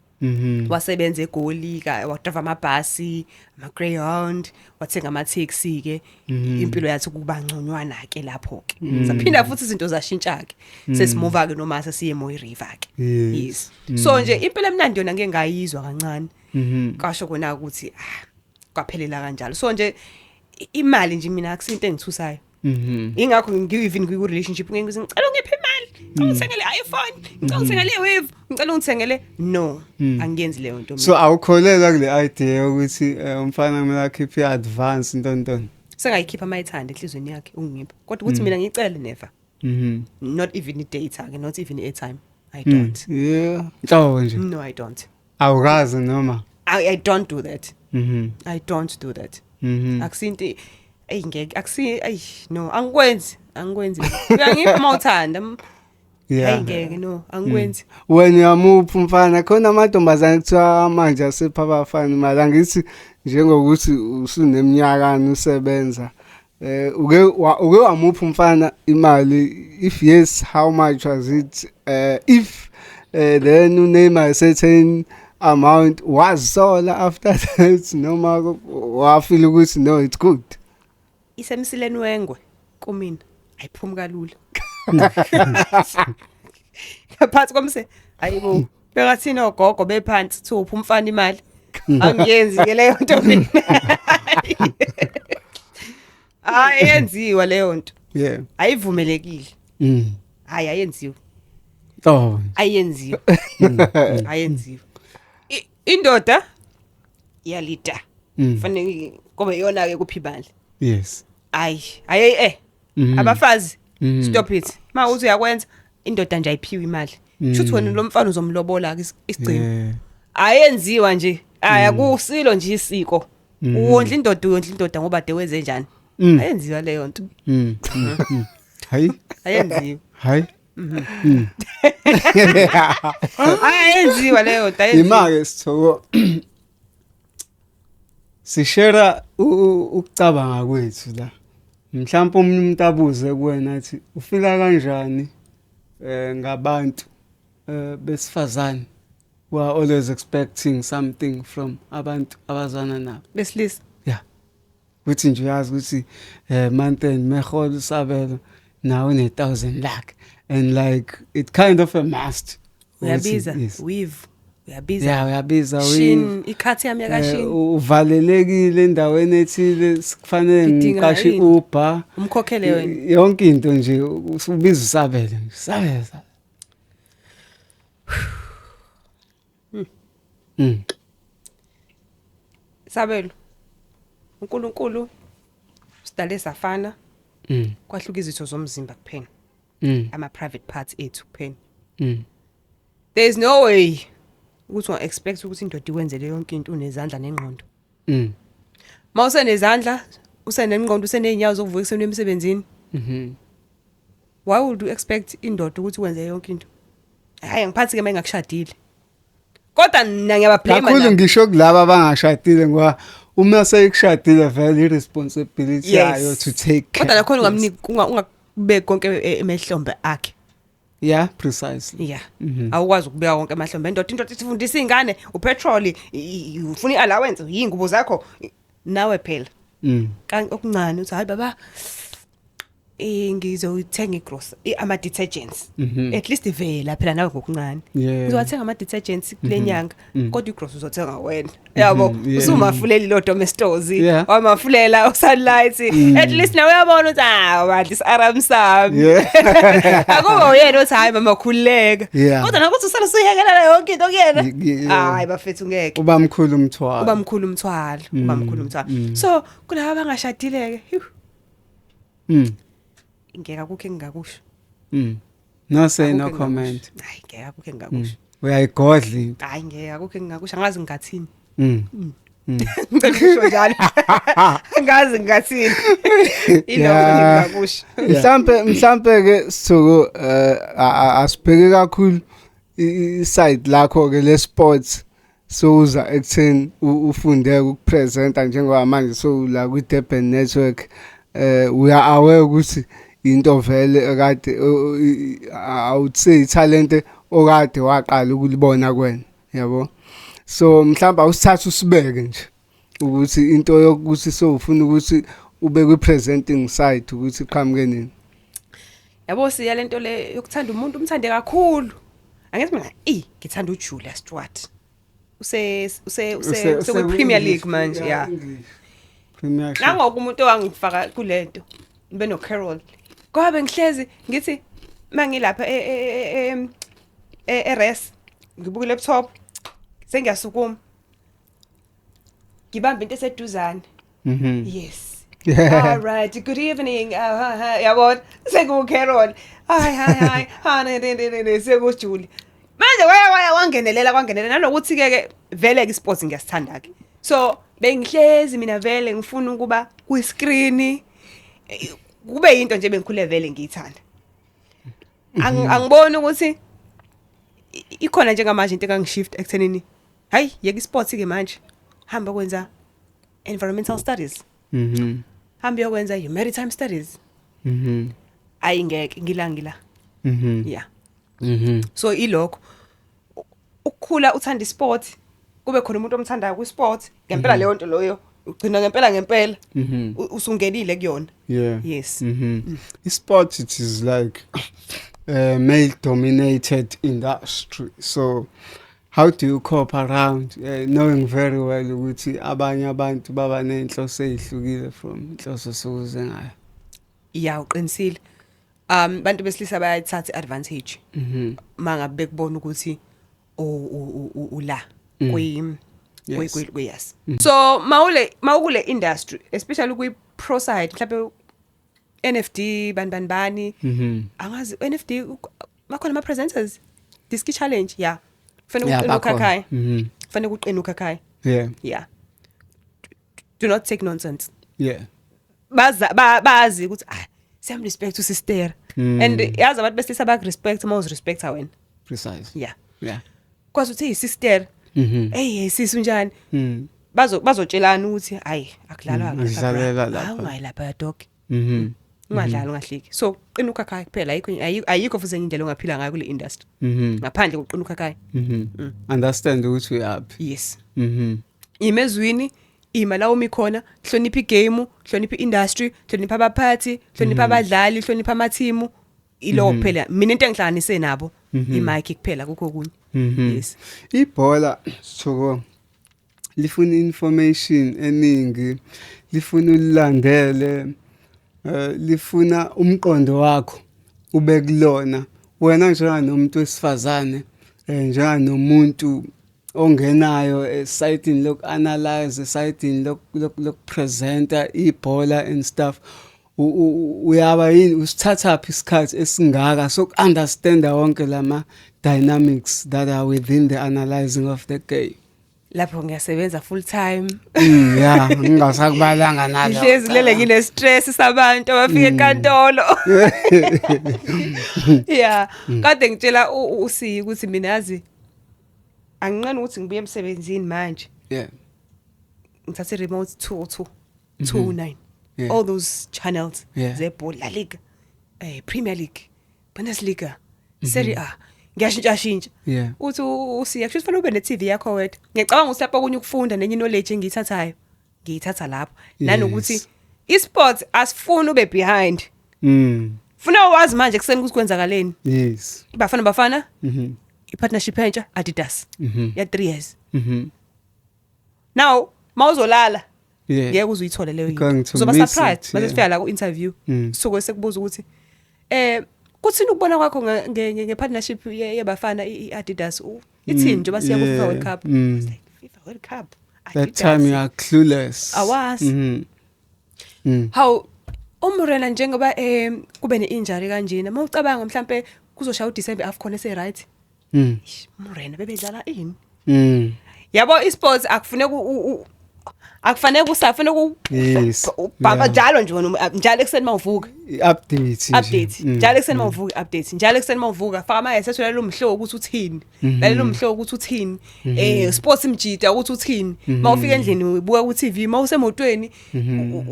S2: Wasebenza eGoli ka wadrive amabhasi, ama Greyhound, wathenga ama taxi ke, impilo yathi kuba ngconywana ke lapho ke. Saphinda futhi izinto zashintsha ke. Sesimuva ke noma sesiye Moy River ke. Yes. So nje impilo emnandi yona ngeke ngayizwa kancane. Kasho kona ukuthi kwaphelela kanjalo. So nje imali nje mina akusinto engithusayo. Ingakho ngi even ku relationship ngeke ngize ngicela ungiphe imali, ngicela ungithengele iPhone, ngicela ungithengele weave, ngicela ungithengele, no, angiyenzi leyo nto mina.
S1: So awukholelwa kule idea yokuthi umfana kumele akhiphe i-advance, ntontoni?
S2: Sengayikhipha mayithanda enhlizweni yakhe ungipha, kodwa ukuthi mina ngicele, never. Not even i-data ke, not even i-airtime, I don't.
S1: Nhlobo nje.
S2: No, I don't.
S1: Awukazi noma?
S2: I don't do that. I don't do that. Akusinto, ey, ngeke, akusi, ay, no, angikwenzi, angikwenzi. Uyangipha mawuthanda. Hayi, ngeke, no, angikwenzi.
S3: Wena uyamupha umfana? Khona amantombazane kuthiwa manje asepha abafana imali. Angithi njengokuthi usuneminyakana usebenza, uke wamupha umfana imali? If yes, how much was it? If then uname a certain amount, wazisola after that noma wafeel ukuthi no, it's good?
S2: Isemsileni wengwe kumina, ayiphumi kalula ngaphansi komse. Hayibo, bekathina ogogo bephansi thupha umfana imali. Angiyenzi ke leyo nto mina, hayi, yenziwa leyo nto. Ayivumelekile. Hayi, ayenziwa. Ayenziwa, ayenziwa. Indoda iyalida. Fanele kube iyona ke kuphi imali. Hayi, hayi, abafazi, stop it. Ma uthi uyakwenza, indoda nje ayiphiwe imali. Shuthi wena lo mfana uzomlobola ke isigcino. Ayenziwa nje, aya kusilo nje isiko. Uwondla indoda, uyondla indoda ngoba de wenze njani? Ayenziwa leyo nto.
S1: Hayi.
S2: Ayenziwa.
S1: Hayi.
S2: Ayenziwa leyo nto, ayenziwa.
S1: Ima-ke, Sithoko, sishera ukucabanga kwethu la. Mhlawumbe omunye umuntu abuze kuwena athi ufila kanjani ngabantu besifazane who are always expecting something from abantu abazana nabo?
S2: Besilisa.
S1: Yeah, kuthi nje uyazi ukuthi month end mehola usabelo nawe une 1000 lakhe and like it kind of a must ukuthi-
S2: Uyabiza.
S1: Yes.
S2: Weave, uyabiza.
S1: Yeah, uyabiza.
S2: Shein, ikhathi yami yakaShein.
S1: Uvalelekile endaweni ethile, kufanele
S2: Ngidinga
S1: ngiqashe
S2: ini?
S1: i-Uber.
S2: Umkhokhele wena.
S1: Yonke into nje ubiza usabele nje, sabele, sabele.
S2: Sabelo, uNkulunkulu sidale safana. Kwahluka izitho zomzimba kuphela. Ama private parts ethu kuphela. There is no way ukuthi unga expect ukuthi indoda ikwenzele yonke into unezandla nengqondo. Mawusenezandla, usenengqondo, useney'nyawo zokuvuka ekuseni emsebenzini, why would you expect indoda ukuthi wenze yonke into? Hayi, ngiphathi ke mengakushadile, kodwa mina ngiyabablame.
S1: Kakhulu ngisho kulaba abangashadile, ngoba uma seyikushadile vele i-responsibility yayo to take care.
S2: Kodwa nakhona ungamniki, ungakubeki konke emehlombe akhe.
S1: Yeah, precisely.
S2: Yeah, awukwazi ukubeka konke emahlombe endoda. Indoda isifundisa iy'ngane, upetrol, ufuna i-allowance, iy'ngubo zakho, nawe phela okuncane uthi, "Hayi baba, ngizothenga igrocery, ama detergents." At least vela phela nawe ngokuncane. Uzowathenga ama detergents kule nyanga, kodwa igrocery uzothenga wena, yabo. Usumafuleli lo Domestos, wamafulela uSunlight, at least nawe uyabona ukuthi ah, wadla isaram sami. Akuba uyena uthi, "Hayi mama, khululeka." Kodwa nakuthi usale usuyekelela yonke into kuyena, hayi bafethu, ngeke.
S1: Uba mkhulu umthwalo.
S2: Uba mkhulu umthwalo, uba mkhulu umthwalo. So kulaba abangashadile ke, ngeke, akukho engingakusho.
S1: No say, no
S2: Akukho
S1: comment.
S2: engingakusho. Hayi, ngeke, akukho engingakusho.
S1: Uyayigodla into.
S2: Hayi, ngeke, akukho engingakusho, angazi ngingathini. Ngicela ukusho njalo, angazi ngingathini, ilokho ngingakusho.
S3: Mhlambe ke Sithoko, asibheke kakhulu i-side lakho ke le sports. Sowuza ekutheni ufunde ukupresenta njengoba manje so la kwi Durban Network, we are aware ukuthi into vele ekade I would say talent okade waqala ukulibona kuwena, yabo. So mhlawumbe awusithatha usibeke nje ukuthi into yokuthi sowufuna ukuthi ube kwi presenting side ukuthi iqhamuke nini?
S2: Yabo, siya lento le yokuthanda umuntu, umthande kakhulu. Angithi mina ngithanda uJulia Stewart, use use use Premier League manje, yeah.
S1: Premiership.
S2: Nangoku umuntu owangifaka kulento beno Carol, ngoba ngihlezi ngithi mangilapha e res, ngibuka laptop, sengiyasukuma, ngibamba into eseduzane. Yes. All right, good evening. Yabona, sengu Carol. Hi, hi, hi. Ha, ne ne ne ne, sengu Julie. kwaya kwaya wangenelela, kwangenelela nanokuthi ke ke vele ke sports ngiyasithanda ke. So bengihlezi mina vele ngifuna ukuba kwi screen, kube into nje bengikhule vele ngiyithanda. Angiboni ukuthi ikhona njengamanje into engangishift ekuthenini, hayi, yeka isports ke manje, hamba kwenza environmental studies, hamba uyokwenza your maritime studies. Ayi, ngeke, ngila ngila. Yeah. So ilokho ukukhula uthanda isport, kube khona umuntu omthandayo kwisport ngempela, leyo nto loyo ugcina ngempela ngempela usungenile kuyona. Yes.
S1: Sport, it is like a male dominated industry. So how do you cope around knowing very well ukuthi abanye abantu baba nenhloso ezihlukile from inhloso sokuze ngayo?
S2: Ya, uqinisile. Bantu besilisa bayayithatha iadvantage mangabe bekubona ukuthi ula kwi kwi, yes. So mawukule industry, especially kwi pro side, mhlawumbe NFD, bani bani bani, angazi NFD bakhona ama presenters, Diski Challenge, yeah, kufanele uqine
S1: bakhona.
S2: ukhakhayi. Kufanele uqine ukhakhayi. Yeah, do not take nonsense. Baza bazi ukuthi, ah, siyamrespect usister. And yazi abantu besilisa bakurespect uma uzirespecta wena.
S1: Precise.
S2: Yeah. Kwazi ukuthi, hey sister, hey sisi, unjani? Bazotshelana ukuthi hayi, akudlalwa lapha, bra.
S1: Akudlalelwa lapha.
S2: Hayi, ungayi lapha dog. Ungadlali, ungahleki. So qina ukhakhayi kuphela, ayikho futhi enye indlela ongaphila ngayo kule industry ngaphandle kokuqina ukhakhayi.
S1: Understand ukuthi uyaphi.
S2: Yes. Imezwini ima la umi khona, hlonipha igame, hlonipha iindustry, hlonipha abaphathi, hlonipha abadlali, hlonipha amathimu. Ilo kuphela mina into engihlanganise nabo, imic kuphela, kukho okunye. Yes.
S1: Ibhola, Sithoko, lifuna information eningi, lifuna ulilandele, lifuna umqondo wakho ube kulona. Wena njenganomuntu wesifazane, njenganomuntu ongenayo esayidini loku analyze, esayidini loku presenter ibhola and stuff, uyaba yini, usithatha phi isikhathi esingaka soku understanda wonke lama dynamics that are within the analyzing of the game?
S2: Lapho ngiyasebenza full time.
S1: Yeah, ngingasakubalanga nalo.
S2: Ngihlezi lele ngine stress sabantu abafika enkantolo. Yeah, kade ngitshela uSiyi ukuthi mina yazi anginqeni ukuthi ngibuye emsebenzini manje, ngithathe remote 202 209, all those channels zebhola, La Liga, Premier League, Bundesliga, Serie A, ngiyashintsha shintsha. Uthi uSiya kusho kufanele ube ne TV yakho wedwa. Ngiyacabanga ukuthi lapho okunye ukufunda nenye knowledge engiyithathayo ngiyithatha lapho, nanokuthi isports asifuni ube behind. Funa wazi manje kuseni ukuthi kwenzakaleni. Bafana Bafana, ipartnership entsha Adidas ya 3 years. Now mawuzolala, ngeke uzuyithole leyo
S1: You're going
S2: into.
S1: to
S2: Uzoba
S1: miss
S2: surprised
S1: it,
S2: mase
S1: yeah.
S2: sifika la ku interview, suke sekubuza ukuthi kuthini ukubona kwakho nge partnership yeBafana iAdidas, ithini njengoba siya ku FIFA World Cup? I was like, FIFA World Cup,
S1: That
S2: Adidas.
S1: time you are clueless.
S2: Awazi. Hawu, uMorena njengoba kube neinjury kanjena, mawucabanga mhlambe kuzoshaya uDecember AFCON ese right. Ish, Morena bebedlala ini? Yabo, isports akufuneka akufanele usafuna ku ubhaka njalo nje wena, njalo ekuseni mawuvuka.
S1: I-update nje.
S2: Update njalo ekuseni mawuvuka, update njalo ekuseni mawuvuka. Faka ama headset, lalela umhlobo ukuthi uthini, lalela umhlobo ukuthi uthini, sports mjida ukuthi uthini. Mawufika endlini ubuka ku TV, mawusemotweni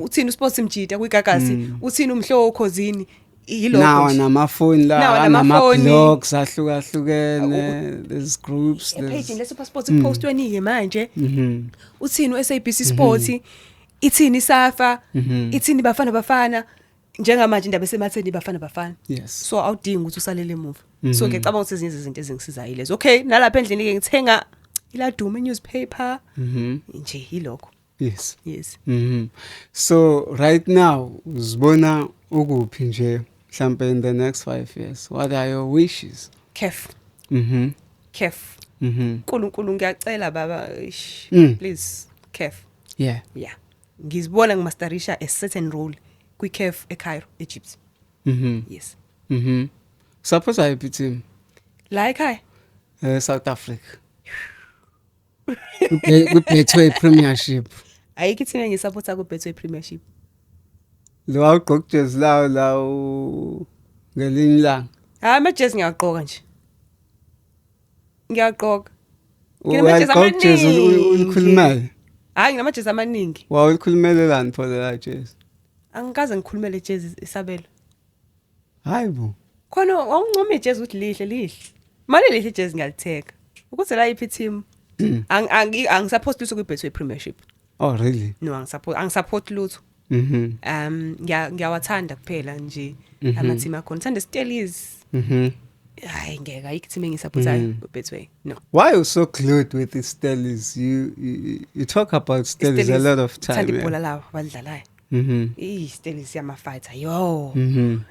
S2: uthini usports mjida kwiGagasi, uthini umhlobo okhozini, yilokho
S1: Nawa
S2: nje.
S1: namafoni la
S2: Nawa namafoni.
S1: anama-blogs ahlukahlukene, there's groups, there's
S2: Epage le Super Sports kupostweni ke manje, uthini uSABC Sport, ithini SAFA, ithini Bafana Bafana. Njengamanje indaba esematheni Bafana Bafana. So awudingi ukuthi usalele emuva. So ngiyacabanga ukuthi ezinye izinto ezingisizayo lezo. Okay, nalapha endlini ke ngithenga iLaduma newspaper nje, yilokho. Yes.
S1: So right now uzibona ukuphi nje mhlambe in the next 5 years? What are your wishes?
S2: CAF. CAF. uNkulunkulu, ngiyacela baba, ish, please, CAF. Yeah, ngizibona ngimasterisha a certain role kwi CAF eCairo, Egypt. Yes.
S1: Suppose ayiphi team?
S2: La ekhaya.
S1: South Africa. Ku Betway Premiership.
S2: Ayikho i-team engisupporta ku Betway Premiership.
S1: Lo wawugqoka ijezi lawo lawo ngelinye ilanga.
S2: Hayi, amajezi ngiyagqoka nje. Ngiyagqoka. Nginamajezi
S1: Uyagqoka ijezi
S2: amaningi.
S1: ulikhulumele.
S2: Hayi, nginamajezi amaningi.
S1: Wawulikhulumelelani pho lela jezi?
S2: Angikaze ngikhulumele ijezi, isabelo.
S1: Hayi bo.
S2: Khona wawuncoma ijezi ukuthi lihle lihle. Manje lihle ijezi, ngiyalithenga. Ukuthi la iphi team? Angisupport lutho ku Betway Premiership.
S1: Oh, really?
S2: No, angisupport lutho. Ngiyawathanda kuphela nje ama team akhona. Thanda Stellies. Hayi ngeke, ayikho team engisupportayo ku Betway. No.
S1: Why you so glued with the Stellies? You talk about Stellies a lot of time.
S2: Thanda ibhola lawo abalidlalayo. Ih, Stellies yama fighter. Yo.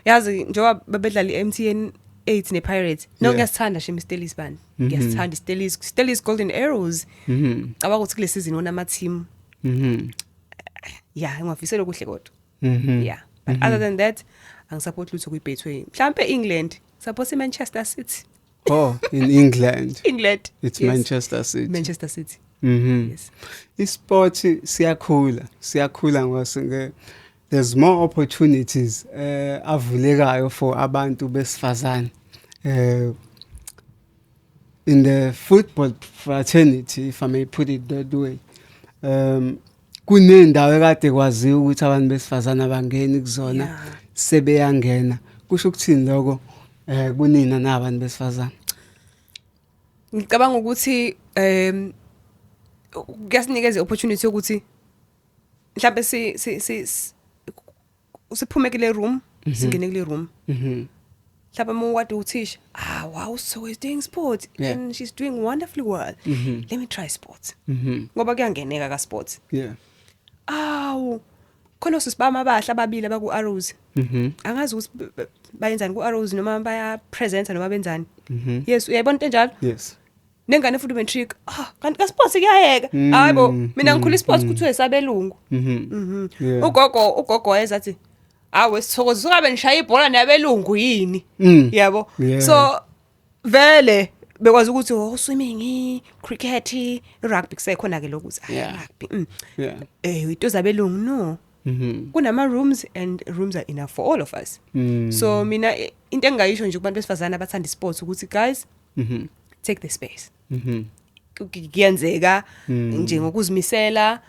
S2: Yazi njengoba babedlala iMTN 8 nePirates. No, ngiyasithanda shame Stellies band. Ngiyasithanda Stellies, Stellies Golden Arrows. Cabanga ukuthi kule season wona ama team. Yeah, ngiyafisela okuhle kodwa. Yeah. But other than that, angisupport lutho kwi-Betway. Mhlambe England, support iManchester City.
S1: Oh, in England.
S2: England.
S1: It's
S2: Yes.
S1: Manchester City.
S2: Manchester City. Yes.
S1: Isport siyakhula, siyakhula ngoba singe there's more opportunities avulekayo for abantu besifazane. In the football fraternity, if I may put it that way. Kunendawo ekade kwaziwa ukuthi abantu besifazane abangeni kuzona, sebeyangena. Kusho ukuthini lokho kunina nabantu besifazane?
S2: Ngicabanga ukuthi kuyasinikeza iopportunity yokuthi mhlambe si siphume kule room, singene kule room. Mhlawumbe uma ukade uthisha, ah wow, so is doing sport and she's doing wonderfully well, let me try sports, ngoba kuyangeneka ka sports. Awu, khona osisibama abahle ababili abaku Arrows. Angazi ukuthi bayenzani ku Arrows, noma baya presenter noma benzani. Yes, uyayibona into enjalo. Nengane futhi matric, ah kanti ka sports kuyayeka. Hayibo, mina ngikhula isports kuthiwe sabelungu. Ugogo wayezathi, awe sithokoza, ungabe nishaya ibhola nabelungu yini? Yabo. So vele bekwazi ukuthi oh, swimming, cricket, rugby kusekhona ke lokhu ukuthi rugby. Into zabelungu, no. Kunama rooms and rooms are enough for all of us. So mina into engingayisho nje kubantu besifazana abathanda sports ukuthi, guys, take the space. Kuyenzeka nje ngokuzimisela.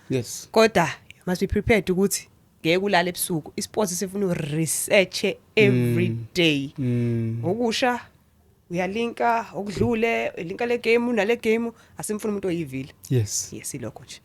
S2: Kodwa you must be prepared ukuthi ngeke ulale ebusuku. Isports sifuna uresearch every day. Okusha uyalinka okudlule, linka le game nale game, asimfuna umuntu oyivile. Yes, ilokho nje.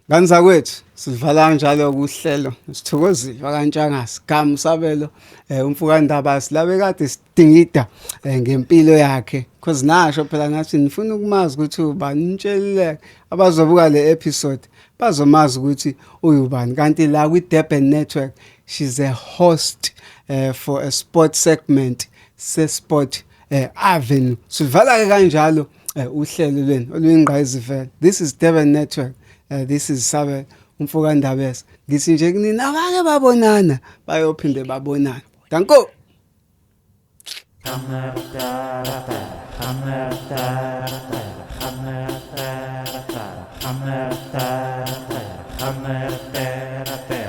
S1: Ngani zakwethu, sivala kanjalo kuhlelo. Sithokozile wakaNtshangase, gama usabelo umfukandaba silabe kade sidingida ngempilo yakhe. Because nasho phela ngathi nifuna ukumazi ukuthi ubani, nitshelile abazobuka le episode bazomazi ukuthi uyubani. Kanti la kwi Durban Network she's a host for a sport segment se Sport Avenue. Sivala ke kanjalo uhlelo lwenu oluyingqayizivele. This is Durban Network. This is Sabe umfokandabesa. Ngithi nje kunina, abake babonana bayophinde babonana. Danko. Hammer da da hammer da da hammer da da hammer da da hammer da da.